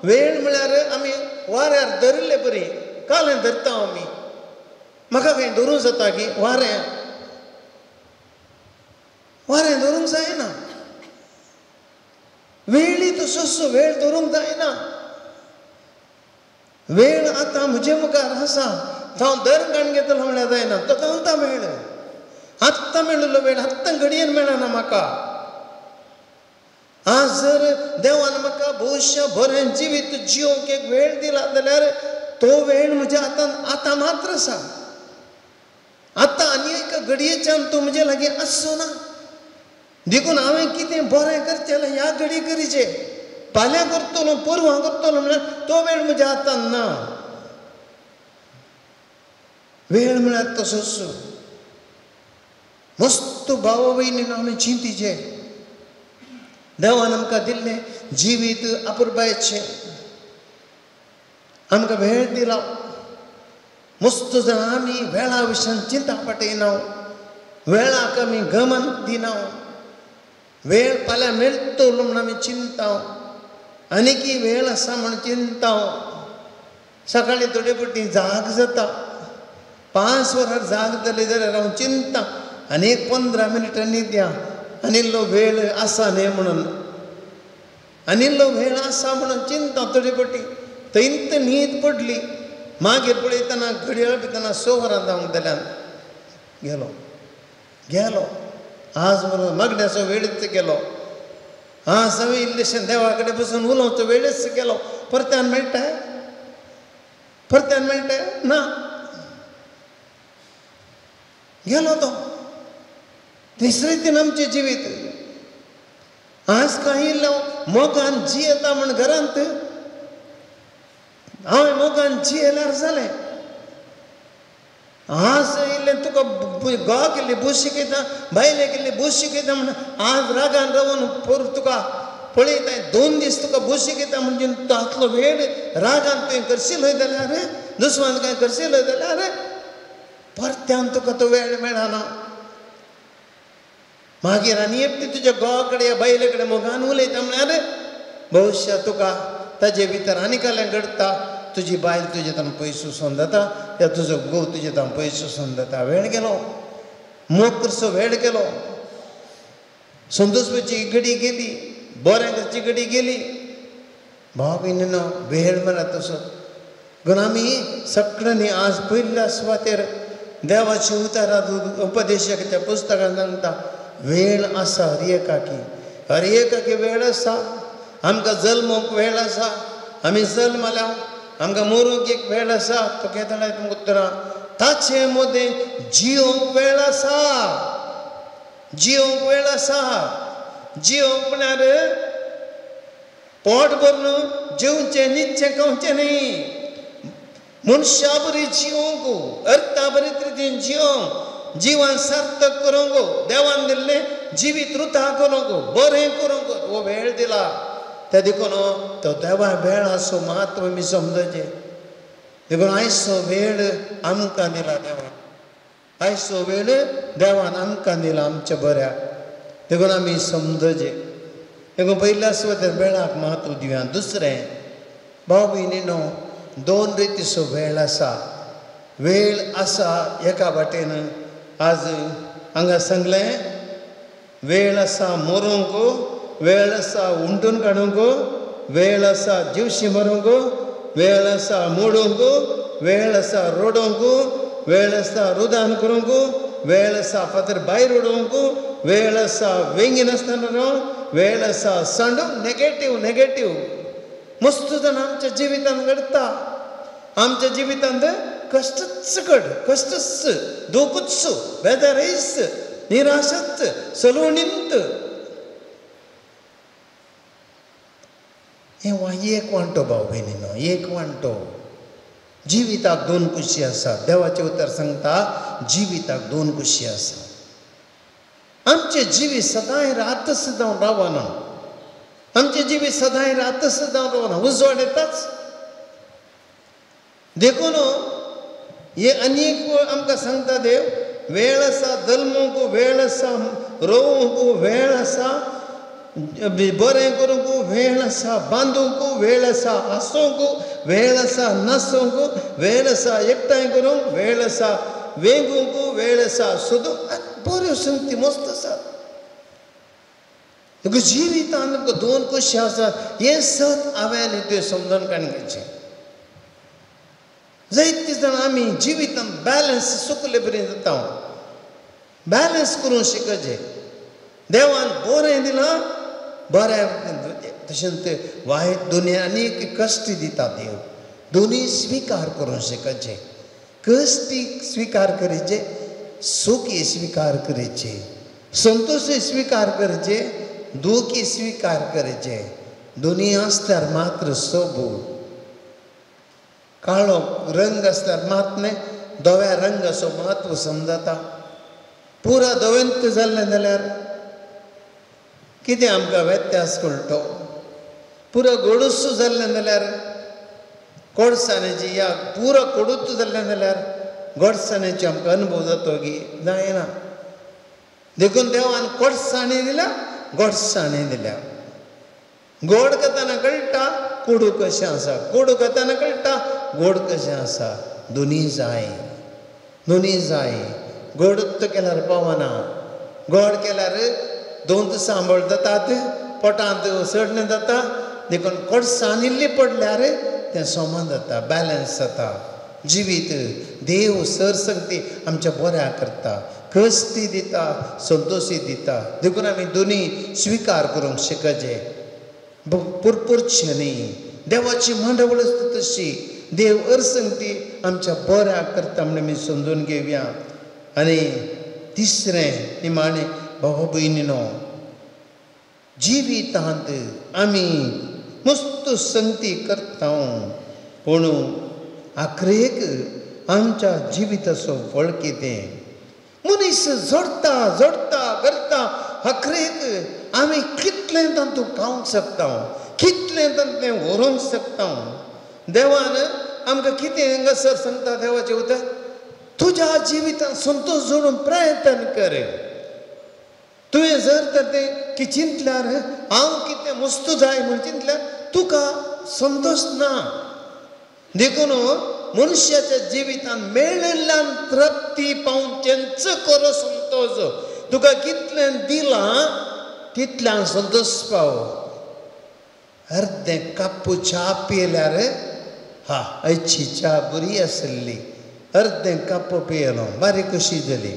वेळ म्हळ्यार आमी वाऱ्यार धरिल्ले बरी कालें धरता आमी. म्हाका खंय धरूंक जाता की वारें वारें धरूंक जायना. वेळी तसोच वेळ धरूंक जायना. वेळ आतां म्हजे मुखार आसा, हांव दर काण घेतलो म्हळ्यार जायना. तो गावता वेळ, आत्तां मेळिल्लो वेळ आत्तां घडयेन मेळना म्हाका. आज जर देवान म्हाका भविश्य बरें जिवीत जिवंक एक वेळ दिला जाल्यार तो वेळ म्हज्या हातान आतां मात्र आसा. आतां आनी एका घडयेच्यान तो म्हजे लागीं आसचो ना. देखून हांवें कितें बरें करचें जाल्यार ह्या घडी करीचें. फाल्यां करतलो, परवां करतलो म्हळ्यार तो वेळ म्हज्या हातान ना. वेळ म्हळ्यार तसोच मस्त भाव भयणीन आमी चिंतीचें. देवान आमकां दिल्लें जिवीत अपुरबायेचें, आमकां वेळ दिला. मस्त जाण आमी वेळा विशयान चिंता पाटयना, वेळाक आमी गमन दिना. वेळ फाल्यां मेळटलो म्हूण आमी चिंता, आनीकी वेळ आसा म्हूण चिंता. सकाळीं थोडे फावटी जाग जाता, 5 वरां जाग जाली जाल्यार हांव चिंता आनी एक 15 मिनटां न्हिद्या, आनी इल्लो वेळ आसा न्ही म्हणून, आनी इल्लो वेळ आसा म्हणून चिंता थोडे फावटी. थंयत न्हीद पडली, मागीर पळयतना घडयाळ पळयतना 6 वरां जावंक जाल्यान गेलो गेलो. आज म्हणून मागण्याचो वेळच गेलो. आज हांवें इल्लेशें देवा कडेन बसून उलोवचो वेळच गेलो. परत्यान मेळटा? परत्यान मेळटा ना, गेलो तो. तिसरे दिन आमचें जिवीत आज कांय इल्लो मोगान जियेता म्हण घरांत हांवें मोगान जियेल्यार जालें. आज इल्लें तुका घोवाक इल्ली बूस शिकयता, बायलेक इल्ली बूस शिकयता म्हण आज रागान रावन पोर तुका पळयता, 2 दीस तुका बूस शिकयता म्हणजे तातलो वेळ रागान तुवें करशील जाल्यार, दुस्मान कांय करशील जाल्यार परत्यान तुका तो वेळ मेळना. मागीर आनी एकटी तुज्या घोवा कडेन या बायले कडेन मोगान उलयता म्हळ्यार भविश्य तुका ताजे भितर आनी कालें घडटा. तुजी बायल तुजे तान पयस वचून जाता या तुजो घोव तुजे तान पयस वचून जाता. वेळ गेलो, मोग करचो वेळ गेलो, संतोषपाची घडी गेली, बरें करची घडी गेली. भाव भयणीनो, वेळ म्हळ्यार तसो. पूण आमी सगळ्यांनी आज पयल्या सुवातेर देवाची उतरां उपदेशकाच्या पुस्तकान सांगता, वेळ आसा हर एकाकी, हर एकाकी वेळ आसा. आमकां जल्मूंक वेळ आसा, आमी जल्मल्या आमकां मरूंक एक वेळ आसा. तो केदळाय तुमकां उतरां ताचे मदें जिवंक वेळ आसा, जिवंक वेळ आसा. जिवंक म्हळ्यार पोट भरून जेवचें, न्हिदचें, खावचें न्ही. मनशा बरी जिवंक, अर्था बरी रितीन जिवंक, जिवन सार्थक करूंक, देवान दिल्लें जिवीत रुथा करूंक, बरें करूंक हो वेळ दिला. त्या देखून तो देवा वेळाचो म्हत्व आमी समजचें. देखून आयचो वेळ आमकां दिला देवान, आयचो वेळ देवान आमकां दिला आमच्या बऱ्याक. देखून आमी समजचें. देखून पयल्या सुवातेर वेळाक म्हत्व दिवया. दुसरें भाव भयणीनो, 2 रितीचो वेळ आसा. वेळ आसा एका वाटेन आज हांगा सांगलें, वेळ आसा मरूंक, वेळ आसा उंटून काडूंक, वेळ आसा जिवशी मरूंक, वेळ आसा मोडूंक, वेळ आसा रडोवंक, वेळ आसा रुदान करूंक, वेळ आसा फातर भायर उडोवंक, वेळ आसा वेंगिनासतना रावंक, वेळ आसा सांडूंक. नेगेटीव नेगेटीव मस्त जाण आमच्या जिवितांत घडटा. आमच्या जिवितांत कश्टच घड, कश्टच, दुखूच, बेजारच, निराशच, सलोणींत. हें एक वांटो भाव भयणीनो, एक वांटो. जिविताक 2 कुशी आसा. देवाचें उतर सांगता जिविताक 2 कुशी आसा. आमचें जिवीत सदांय रातच जावन रावना, आमचें जिवीत सदांय रातच जावन रावना, उजवाड येताच. देखून हे अनेक आमकां सांगता देव, वेळ आसा जल्मूंक, वेळ आसा रोवंक, वेळ आसा बरें करूंक, वेळ आसा बांदूंक, वेळ आसा हांसूंक, वेळ आसा नासूंक, वेळ आसा एकठांय करूंक, वेळ आसा वेंगूंक, वेळ आसा सोदूंक. बऱ्यो संगती मस्त आसात. जिवितांत आमकां दोन कशी आसात हें सत हांवें त्यो समजून काडून घेवचें. जायते जाण आमी जिवितांत बॅलन्स चुकले बरें जाता, बॅलन्स करूंक शिकचें. देवान बरें दिलां बरें, तशेंच वायट दोनी आनीक कश्ट दिता देव, दोनी स्विकार करूंक शिकचें. कश्टी स्विकार करचें, सुखी स्विकार करचें, संतोशय स्विकार करचें, दुखी स्विकार करचें. दोनी आसल्यार मात्र सोबू. काळो रंग आसल्यार मात न्हय, धव्या रंगाचो म्हत्व समजता. पुरा धवेंत जाल्लें जाल्यार कितें आमकां व्यत्यास कळटो? पुरो गोडूस जाल्लें जाल्यार गोडसाणेची, या पुरो कोडूच जाल्लें जाल्यार गोडसाणेची आमकां अनुभव जातो की जायना. देखून देवान कोडसाणी दिल्या, गोडसाणी दिल्या. गोड कथाना कळटा कोडू कशें आसा, कोडू कथाना कळटा गोड कशें आसा. दोनी जाय, दोनी जाय. गोड केल्यार पावना, गोड केल्यार दोन सांबळ जातात, पोटांत सडणें जाता. देखून कोडसाण इल्ली पडल्यार तें समान जाता, बॅलन्स जाता जिवीत. देव सरसंगती आमच्या बऱ्या करता, कश्टी दिता, संतोशी दिता. देखून आमी दोनी स्विकार करूंक शिकचें, पुरपुरचें न्ही. देवाची मांडावळ आसता तशी देव अरसंगती आमच्या बऱ्या करता म्हण आमी समजून घेवया. आनी तिसरें निमाणें भाव भयणीनो, जिवितांत आमी मस्त संगती करता, पूण आखरेक आमच्या जिविताचो फळ कितें? मनीस जोडटा जोडटा करता, आखरेक आमी कितलें तातूंत खावंक शकता, कितलें तातूंत व्हरूंक शकता. देवान आमकां कितें हांगासर सांगता देवाचें उतर, तुज्या जिवितांत संतोश जोडूंक प्रयत्न कर. तुवें जर तर तें की चिंतल्यार हांव कितें मस्त जाय म्हूण चिंतल्यार तुका संतोश ना. देखून मनशाच्या जिवितांत मेळिल्ल्यान तृप्ती पावचेंच करो संतोश. तुका कितलें दिलां तितल्यान संतोश पाव. अर्दें कप्पू च्या पियेल्यार हा आयची च्या बरी आसली, अर्दें कप्प पियेलो बारी खोशी जाली.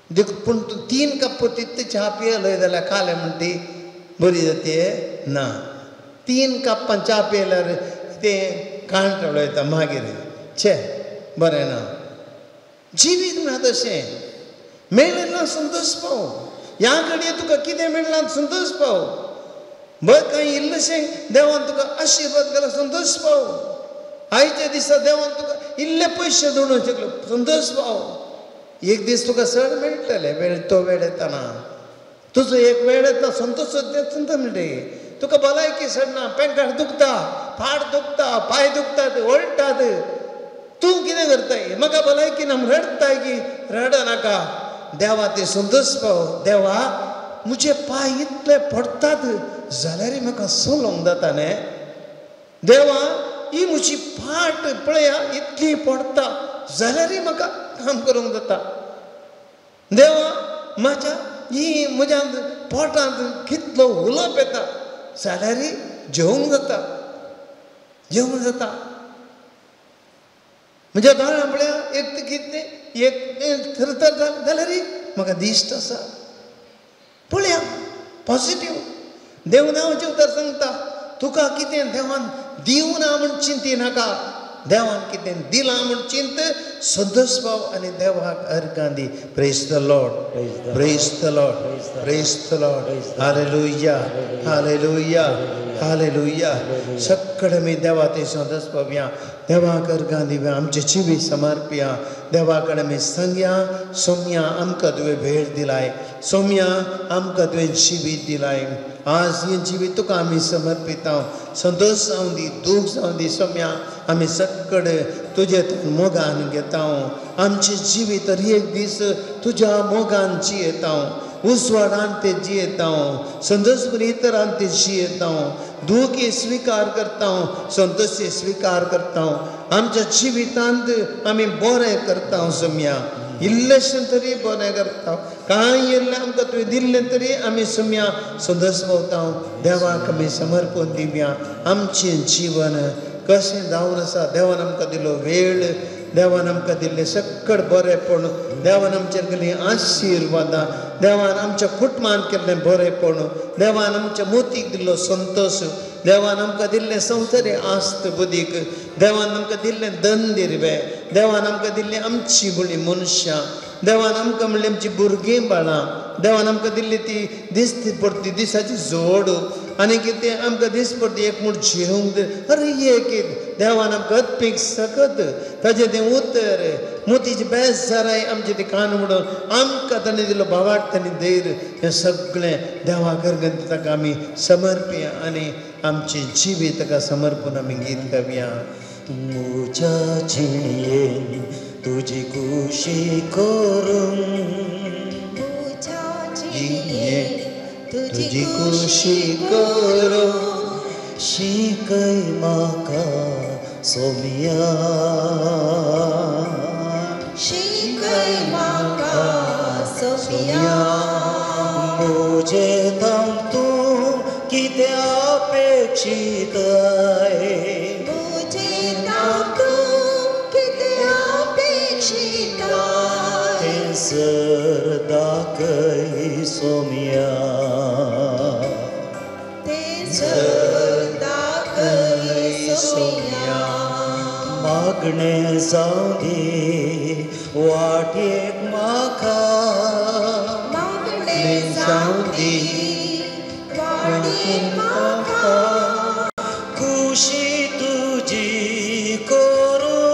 देखून पूण तूं 3 कप्प तितले च्या पियेलो जाल्यार खालें म्हणटी बरी जाते ना. 3 कप्पां च्या पियेल्यार तें कांटळो येता मागीर, छे बरें ना. जिवीत ना तशें, मेळिल्ल्यान संतोश पाव. ह्या घडये तुका कितें मेळ्ळां संतोश पाव. बरें कांय इल्लेशें देवान तुका आशिर्वाद केला संतोश पाव. आयच्या दिसा देवान तुका इल्ले पयशे जोडूंक शकलो संतोश पाव. एक दीस तुका चड मेळटले, वेळ तो वेळ येताना तुजो एक वेळ येता संतोश संतोश मेळटा. तुका भलायकी सडना, पेंकार दुखता, फाट दुखता, पांय दुखतात, वळटात. तूं कितें करताय? म्हाका भलायकी ना रडटाय की रडनाका. देवा ते संतोश पाव. देवा म्हजे पांय इतले पडटात जाल्यार म्हाका सोलोंक जाता न्ही. देवा ही म्हजी फाट पळया इतली पडटा जाल्यारय म्हाका काम करूंक जाता. देवा म्हाज्या ही म्हज्या पोटांत कितलो उलोप येता जाल्यारय जेवंक जाता, जेवंक जाता. म्हज्या दोळ्यां पळया एक कितें एक थरथर जाल्यारय म्हाका दिश्ट आसा. पळया पॉजिटीव. देव देवाचें उतर सांगता तुका कितें देवान दिवना म्हूण चिंती नाका, देवान कितें दिलां म्हूण चिंत संतोश पाव आनी देवाक अर्गां दी. Praise the Lord, praise the Lord, praise the Lord. Hallelujah, hallelujah, hallelujah. सगळे आमी देवा थंय संतोश पावया, देवाक अर्गां दिवया, आमचें जिवीत समर्पया. देवा कडेन आमी सांगया, सोम्या आमकां तुवें भेट दिलाय, सोम्या आमकां तुवें जिवीत दिलाय, आज हें जिवीत तुका आमी समर्पिता। संतोश जावं दी, दूख जावं दी, सोम्या आमी सगळे तुजे मोगान घेता। आमचें जिवीत हर एक दीस तुज्या मोगान जियेता, उजवाडान ते जियेता, संतोष इतरान ते जियेता, दुखी स्वीकार करता, संतोष स्वीकार करता। आमच्या जिवितांत आमी बरें करता सोम्या, इल्लेशें तरी बरें करता, कांय इल्लें आमकां तुवें दिल्लें तरी आमी सोम्या संतोष भोवता। देवाक आमी समर्पण दिवया। आमचें जीवन कशें जावन आसा, देवान आमकां दिलो वेळ, देवान आमकां दिल्लें सगळें बरेंपण, देवान आमचेर केल्लीं आशिर्वादां, देवान आमच्या कुटुंबान केल्लें बरेंपण, देवान आमच्या मोतीक दिल्लो संतोश, देवान आमकां दिल्लें संवसारी आस्त बुदीक, देवान आमकां दिल्लें दंदिरवे, देवान आमकां दिल्लीं आमची म्हणली मनशां, देवान आमकां म्हणली आमची भुरगीं बाळां, देवान आमकां दिल्ली ती दिसती पडती दिसाची जोड, आनी कितें आमकां दीस पडती एक म्हूण जेवंक, अरे एक देवान आमकां अत्पीक सकत ताजें तें उतर मोतीची बेजाराय आमचे ती कान म्हणून आमकां ताणें दिलो भावार्थ आनी धैर्य, हें सगळें देवा करगंत ताका आमी समर्पया आनी आमचें जिवीत ताका समर्पून आमी गीत गावया। म्हज्या जिणेन तुजी खुशी करूं, म्हज्या जिणेन तुजी खुशी करूं, शिकय म्हाका सोम्या, शिकय म्हाका सोम्या, म्हजे थावन तूं कितें अपेक्षिताय, म्हजे थावन तूं कितें अपेक्षिताय, तें सर दाखय सोम्या, तें सर दाखय सोम्या, मागणें जावं दी वाटेक म्हाका, मागणें जावं दी वाटेक म्हाका, खुशी तुजी करूं,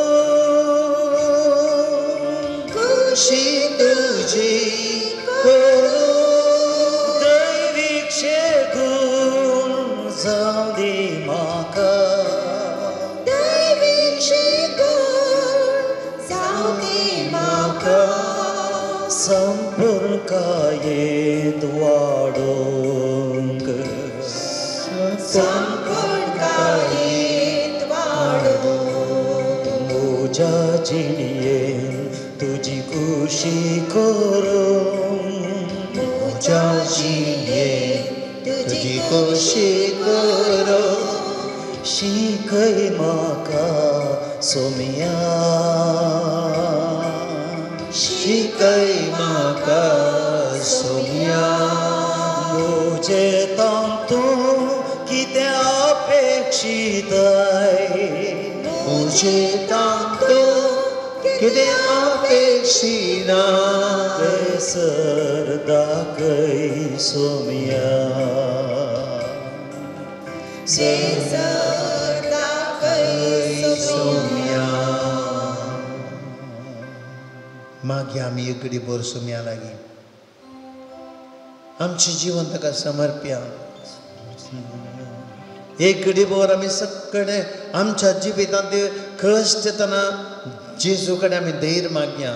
खुशी तुजी करूं, दैवीक शेगूण जावं दी म्हाका, दैवीक शेगूण जावं दी म्हाका, संपूर्ण कायेंत वाडोवंक, संपूर्ण कायेंत वाडोवंक, म्हज्या जिणेन तुजी खुशी करूं, म्हज्या जिणेन तुजी खुशी करूं, शिकय म्हाका सोम्या, शिकय म्हाका सोम्या, म्हजे थावन तूं कितें अपेक्षिताय, म्हजे थावन तूं कितें अपेक्षिना, तें सर दाखय सोम्या, तें सर दाखय सोम्या। मागीर आमी एकडे भर सोम्या लागीं आमचें जिवन ताका समर्पया। एक घडी भर आमी सगळे आमच्या जिवितांत कश्ट येतना जेजू कडेन आमी धैर्य मागया।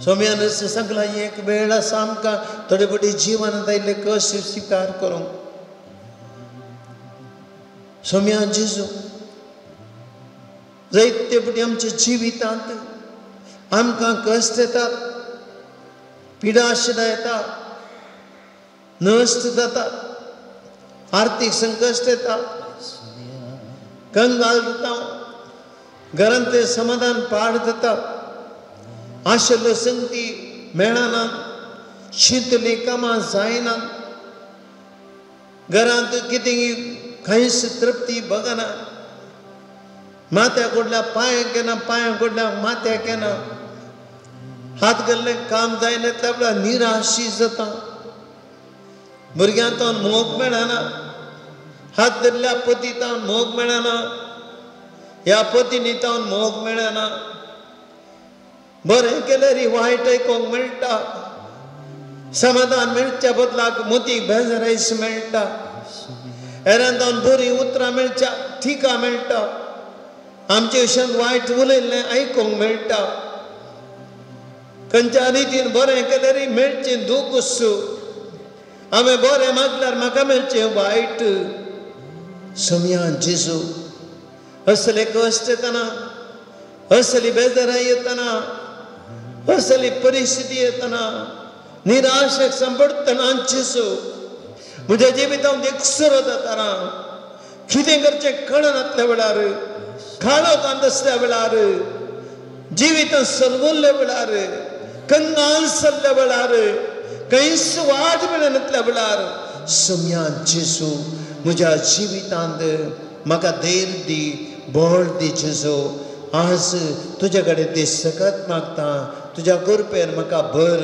सोम्यान सांगला एक वेळ आसा आमकां थोडे फावटी जिवनांत आयिल्ले कश्ट स्विकार करूंक। सोम्या जेजू जायते फावटी आमच्या जिवितांत आमकां कश्ट येतात, पिडाशिडां येता, नश्ट जाता, आर्थीक संकश्ट येता, कंगाल जाता, घरांतलें समाधान पाड जाता, आशिल्ल्यो संगती मेळना, शितलीं कामां जायना, घरांत कितें कांयच तृप्ती बगना, माथ्या कडल्या पांयांक येना, पांयां कडल्या माथ्याक येना, हात गेल्लें काम जायना, त्या वेळार निराशी जाता, भुरग्यांक मोग मेळना, हात धरल्या पती तावन मोग मेळना, ह्या पतीनी तावन मोग मेळना, बरें केल्यार वायट आयकूंक मेळटा, समाधान मेळच्या बदलाक मोती बेजारायस मेळटा, हेरांतावन बरीं उतरां मेळच्या ठिका मेळटा, आमचे विशयान वायट उलयल्लें आयकूंक मेळटा. खंयच्या रितीन बरें केल्यार मेळचें दूख, हांवें बरें मागल्यार म्हाका मेळचें वायट. सोमया जेजू, असले कश्ट येतना, असली बेजारां येतना, असली परिस्थिती येतना, निराशेक सांपडटना जेजू म्हज्या जिवितांत एकसुरो जातना, कितें करचें कळनातल्या वेळार, काळोखांत आसल्या वेळार, जिवितांत सलवल्ल्या वेळार, कंगाल सरल्या वेळार, खंयच वाट मेळनातल्या वेळार सोमया जेजू म्हज्या जिवितांत म्हाका धैर्य दी, बळ दी जेजू. आज तुज्या कडेन ती सकत मागता, तुज्या कृपेन म्हाका भर.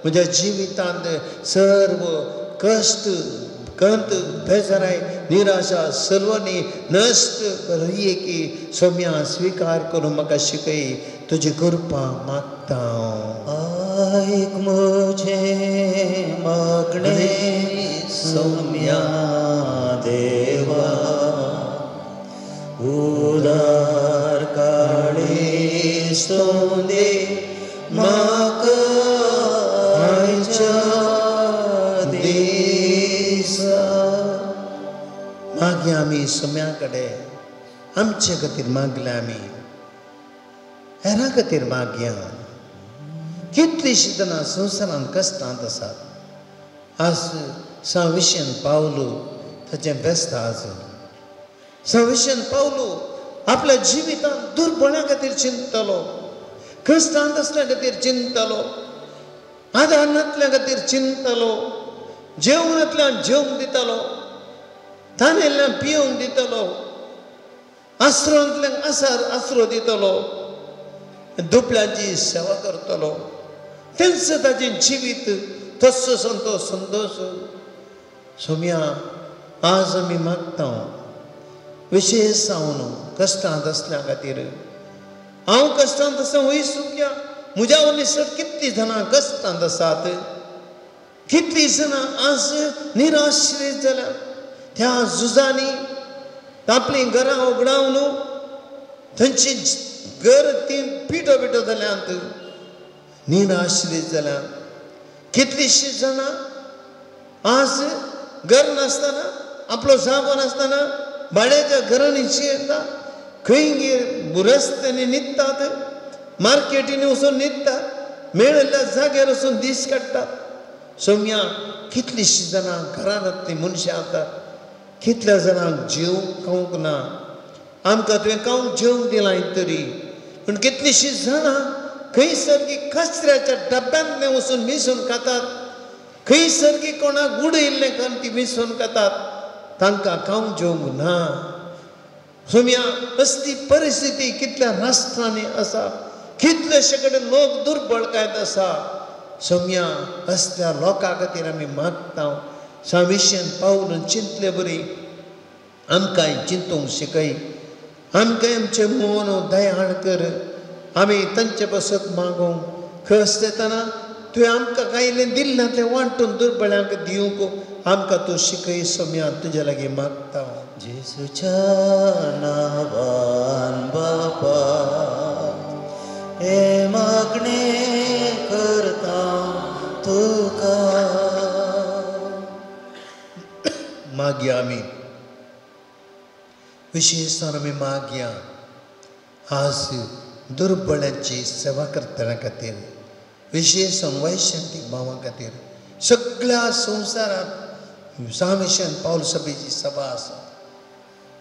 म्हज्या जिवितांत सर्व कश्ट, कंत, बेजाराय, निराशा सर्वांनी नश्ट करये की सोम्या स्विकार करून म्हाका शिकय, तुजी कृपा मागता. आयक म्हजें मागणें सोम्या देवा, उदार काळीज तूं दी म्हाका आयच्या दिसा. मागीर आमी सोम्या कडेन आमचे खातीर मागल्या, आमी हेरां खातीर मागया. कितलींशीं जाणां संवसारांत कश्टांत आसात. आज साविशन पावलू ताचें बेस्त. आज साविशन पावलू आपल्या जिवितांत दुर्बळ्या खातीर चिंततलो, कश्टांत आसल्या खातीर चिंततलो, आदार नातल्या खातीर चिंततलो, जेवणांतल्यान जेवंक दितलो, तानेल्ल्यान पिवंक दितलो, आसरोंतल्यान आसार आसरो दितलो, दुबळ्यांची सेवा करतलो. तेंच ताचें जिवीत, तस्सो संतोश संतोश. सोम्या आज आमी मागता विशेश जावन कश्टांत आसल्या खातीर. हांव कश्टांत आसा वय सुक्या, म्हज्या वरवीं कितलीं जाणां कश्टांत आसात, कितलीं जाणां आज निराश्रीत जाल्या. त्या झुजांनी आपलीं घरां उगडावन थंयची घर ती पिठो पिठो जाल्यांत, निराश्रीत जाल्यांत. कितलींशीं जाणां आज घर नासतना, आपलो जागो नासतना भाड्याच्या घरांनी येता, खंय रस्त्यांनी न्हिदतात, मार्केटींनी वचून न्हिदतात, मेळिल्ल्या जाग्यार वचून दीस काडटात. सोम्या कितलींशीं जाणां घरांतलीं मनशां आसात, कितल्या जाणांक जेवंक खावंक ना, आमकां तुवें खावंक जेवंक दिलां तरी, पूण कितलींशीं जाणां खंय सारकी कचऱ्याच्या डब्यांतलें वचून मिसळून खातात, खंय सारकी कोणाक उडयल्लें कारण ती मिसळून खातात, तांकां खावंक जेवंक ना. सोम्या असली परिस्थिती कितल्या राष्ट्रांनी आसा, कितलेशे कडेन लोक दुर्बळकायत आसा. सोम्या असल्या लोकां खातीर आमी मागता. साविशन पावलून चिंतले बरी आमकांय चिंतूंक शिकय, आमकांय आमचें मन दयाळ कर, आमी तांचे पासत मागूंक. कश्ट येतना तुवें आमकां कांय दिल्लें तें वांटून दुर्बळ्यांक दिवंक आमकां तूं शिकय. सोम्या तुज्या लागीं मागता. जेजूच्या नांवान बापा हे मागणें करता तुका. मागया आमी विशेश आमी मागया आज दुर्बळ्यांची सेवा करतना खातीर, विशेष वैशांतीक भावां खातीर. सगळ्या संवसारांत सामिशन पावल सभेची सभा आसा.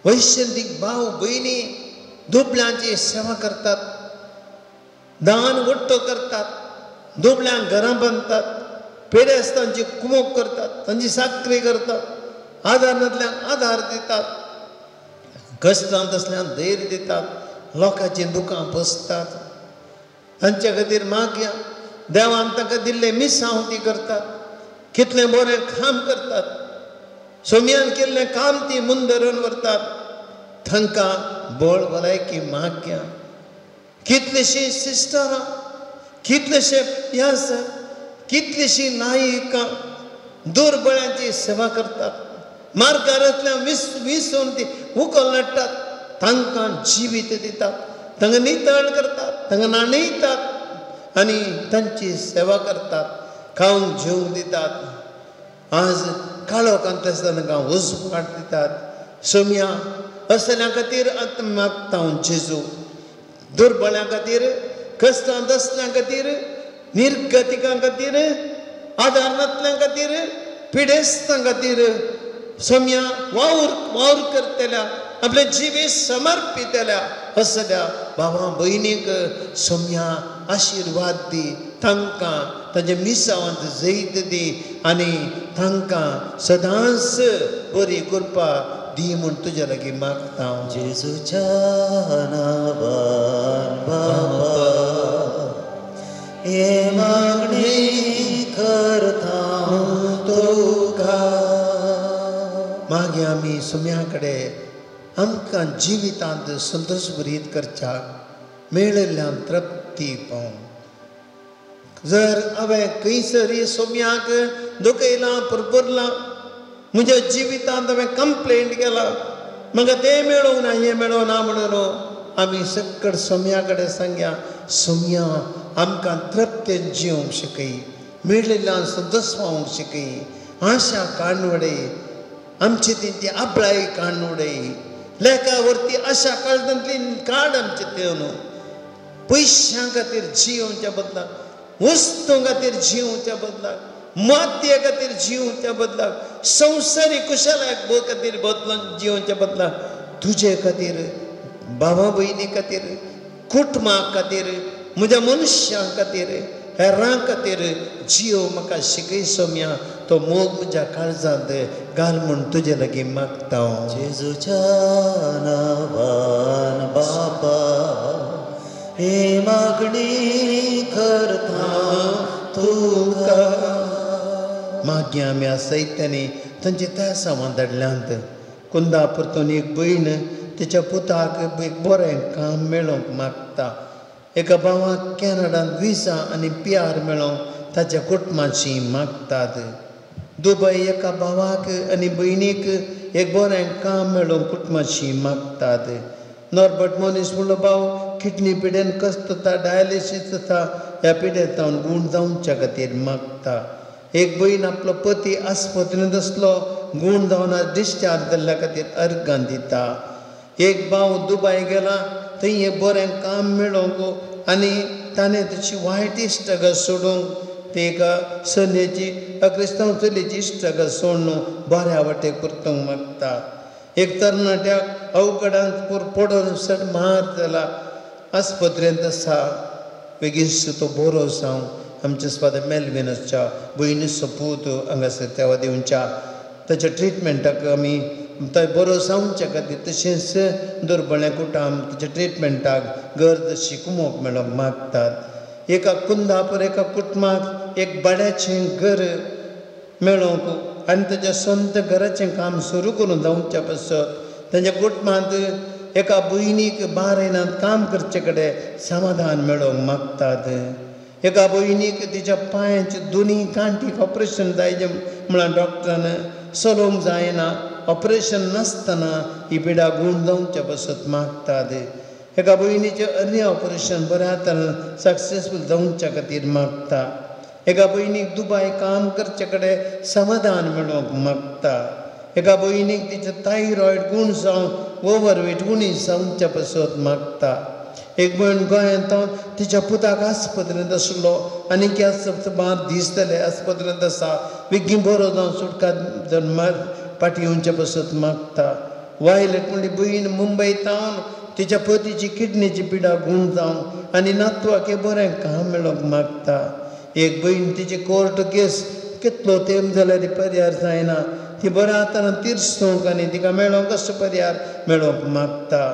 वैशांतीक भाव भयणी दुबळ्यांची सेवा करतात, दान वट्टो करतात, दुबळ्यांक घरां बांदतात, पेडेस्तांची कुमोक करतात, तांची साकरी करतात, आदार नातल्यांक आदार दितात, कश्टांत आसल्यांक धैर्य दितात, लोकांचीं दुकां पोसतात. तांचे खातीर मागया. देवान तांकां दिल्ले मिसांव ती करतात, कितलें बरें काम करतात, सोम्यान केल्लें काम ती मुंदरून व्हरतात. तांकां बळ भलायकी मागया. कितलींशीं सिस्टरां कितलेशे प्यास, कितलीशी नायिका दुर्बळ्यांची सेवा करतात, मार्गारांतल्यान विसून ती उखल नाडटात, तांकां जिवीत दितात, तांकां नितळ करतात, तांकां न्हाणयतात आनी तांची सेवा करतात, खावंक जेवंक दितात. आज काळोखांत आसतना तांकां उजवाड दितात. सोम्या असल्या खातीर आतां मागता हांव जेजू, दुर्बळ्यां खातीर, कश्टांत आसल्यां खातीर, निर्गतिकां खातीर, आदार नातल्यां खातीर, पिडेस्तां खातीर सोम्या वावर वावर करतल्या, आपलें जिवीत समर्पितल्या असल्या भावा भयणीक सोम्या आशिर्वाद दी, तांकां तांच्या मिसावांत जैत दी आनी तांकां सदांच बरी कृपा दी म्हूण तुज्या लागीं मागता हांव. जेजूच्या नांवान बाबा हे मागणी करता तुका. मागीर आमी सोम्या कडेन आमकां जिवितांत संतोश भरीत करच्याक मेळिल्ल्यान तृप्ती पावूं. जर हांवें खंयसर सोम्याक दुखयलां, पुरपुरलां, म्हज्या जिवितांत हांवें कंप्लेंट केला, म्हाका तें मेळोंक ना, हें मेळोंक ना म्हणून आमी सकट सोम्या कडेन सांगया, सोम्या आमकां तृप्तेन जिवंक शिकय, मेळिल्ल्यान संतोश पावूंक शिकय, आशा काडून उडय, आमची ती आबळाय काडून उडय, लेखा वरती आशा काळजांतली काड आमचे ते न्हू. पयशां खातीर जियोवच्या बदलाक, वस्तूं खातीर जियोवच्या बदलाक, मातये खातीर जियोवच्या बदलाक, संवसारीक कुशलाय खातीर बदलून जियोवच्या बदलाक, तुजे खातीर, बाबा भयणी खातीर, कुटुंबा खातीर, म्हज्या मनशां खातीर, हेरां खातीर जियो म्हाका शिकय सोम्या, तो मोग म्हज्या काळजांत घाल म्हूण तुजे लागीं मागता हांव. जेजूच्या नांवान बाबा ही मागणी करता तुका. मागीर आमी आसयतानी तांचे तासांवां धाडल्यांत. कुंदापुरतून एक भयण तिच्या पुताक एक बरें काम मेळोवंक मागता. एका भावाक कॅनडांत विजा आनी पी आर मेळोवंक ताच्या कुटुंबाची मागतात. दुबय एका भावाक आनी भयणीक एक बरें काम मेळोवंक कुटुंबाची मागतात. नॉर्बर्ट मनीस म्हणलो भाव किडनी पिडेन कश्ट जाता, डायलिसीस जाता, ह्या पिडेंत गूण जावच्या खातीर मागता. एक भयण आपलो पती आस्पत्रेंत आसलो, गूण जावन डिस्चार्ज जाल्ल्या खातीर अर्गां दिता. एक भाव दुबय गेला, थंय एक बरें काम मेळोवंक आनी ताणें तशी वायट इश्टागत सोडूंक, ते एका चलयेची क्रिस्तांव चलयेची इश्टागत सोडून बऱ्या वाटेक परतूंक मागता. एक तरणाट्याक अवघडांत पडून सट मार जाला, आस्पत्रेंत आसा, बेगीन तो बरो जावं. आमच्या फादर मेलविनाच्या भयणीचो पूत हांगासर तेवा दिवच्या ताच्या ट्रिटमेंटाक आमी तो बरो जावच्या खातीर, तशेंच दुर्बळ्या कुटाम ताच्या ट्रिटमेंटाक गरज शिकूंक मेळोवंक मागतात. एका कुंदापूर एका कुटुंबाक एक भाड्याचें घर मेळोवंक आनी ताच्या स्वंत घराचें काम सुरू करून जावच्या पासत तांच्या कुटुंबांत एका भयणीक बारेनांत काम करचे कडेन समाधान मेळोवंक मागतात. एका भयणीक तिच्या पांयांचे दोनी गांठीक ऑपरेशन जाय म्हळ्यार डॉक्टरान चलोवंक जायना, ऑपरेशन नासतना ही पिडा गूण जावच्या पासत मागतात. एका भयणीचें अर्ली ऑपरेशन बऱ्या तरेन सक्सेसफूल जावच्या खातीर मागता. एका भयणीक दुबाय काम करचे कडेन समाधान मेळोवंक मागता. एका भयणीक तिचें थायरॉयड गूण जावन ओवरवेट उणी जावच्या पासत मागता. एक भयण गोंयांत तिच्या पुताक आस्पत्रेंत आसलो आनी मार दीस जाले आस्पत्रेंत आसा, बेगीन बरो जावन सुटका मार फाटीं येवच्या पासत मागता. वायलेट म्हणली भयण मुंबय तावन तिच्या पतीची किडनीची पिडा गूण जावन आनी नातवाक बरें काम मेळोवंक मागता. एक भयण तिची कोर्ट केस कितलो तेंप जाल्यार पर्यार जायना, ती बऱ्या हातान तिरसूंक आनी तिका मेळोवंक असो पर्यार मेळोवंक मागता.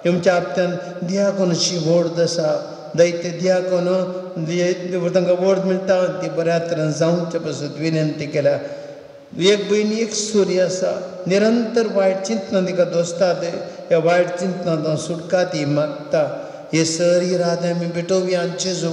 तुमच्या हप्त्यान दियाकोनशी वोर्द आसा, दैत्य दियाकोन तांकां वोर्द मेळटा, ती बऱ्या तरेन जावचे पासत विनंती केल्या. एक भयणी एक सुरी आसा, निरंतर वायट चिंतनां तिका दोसतात, ह्या वायट चिंतनां सुटका ती मागता. हे सर इरादे आमी भेटोवया जेजू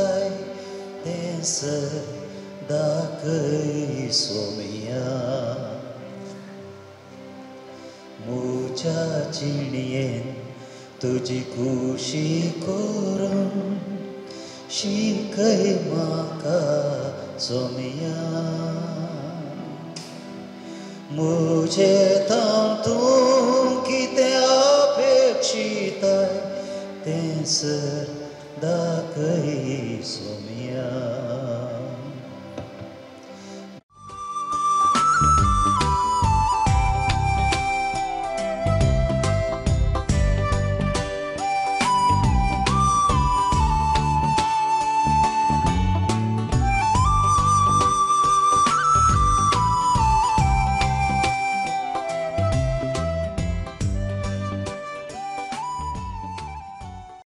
तें सर दाखय सोमया. म्हज्या जिणेन तुजी खुशी करून शिकय म्हाका सोमया. म्हजे थावन तूं कितें अपेक्षिताय तें सर दाखय सोमया.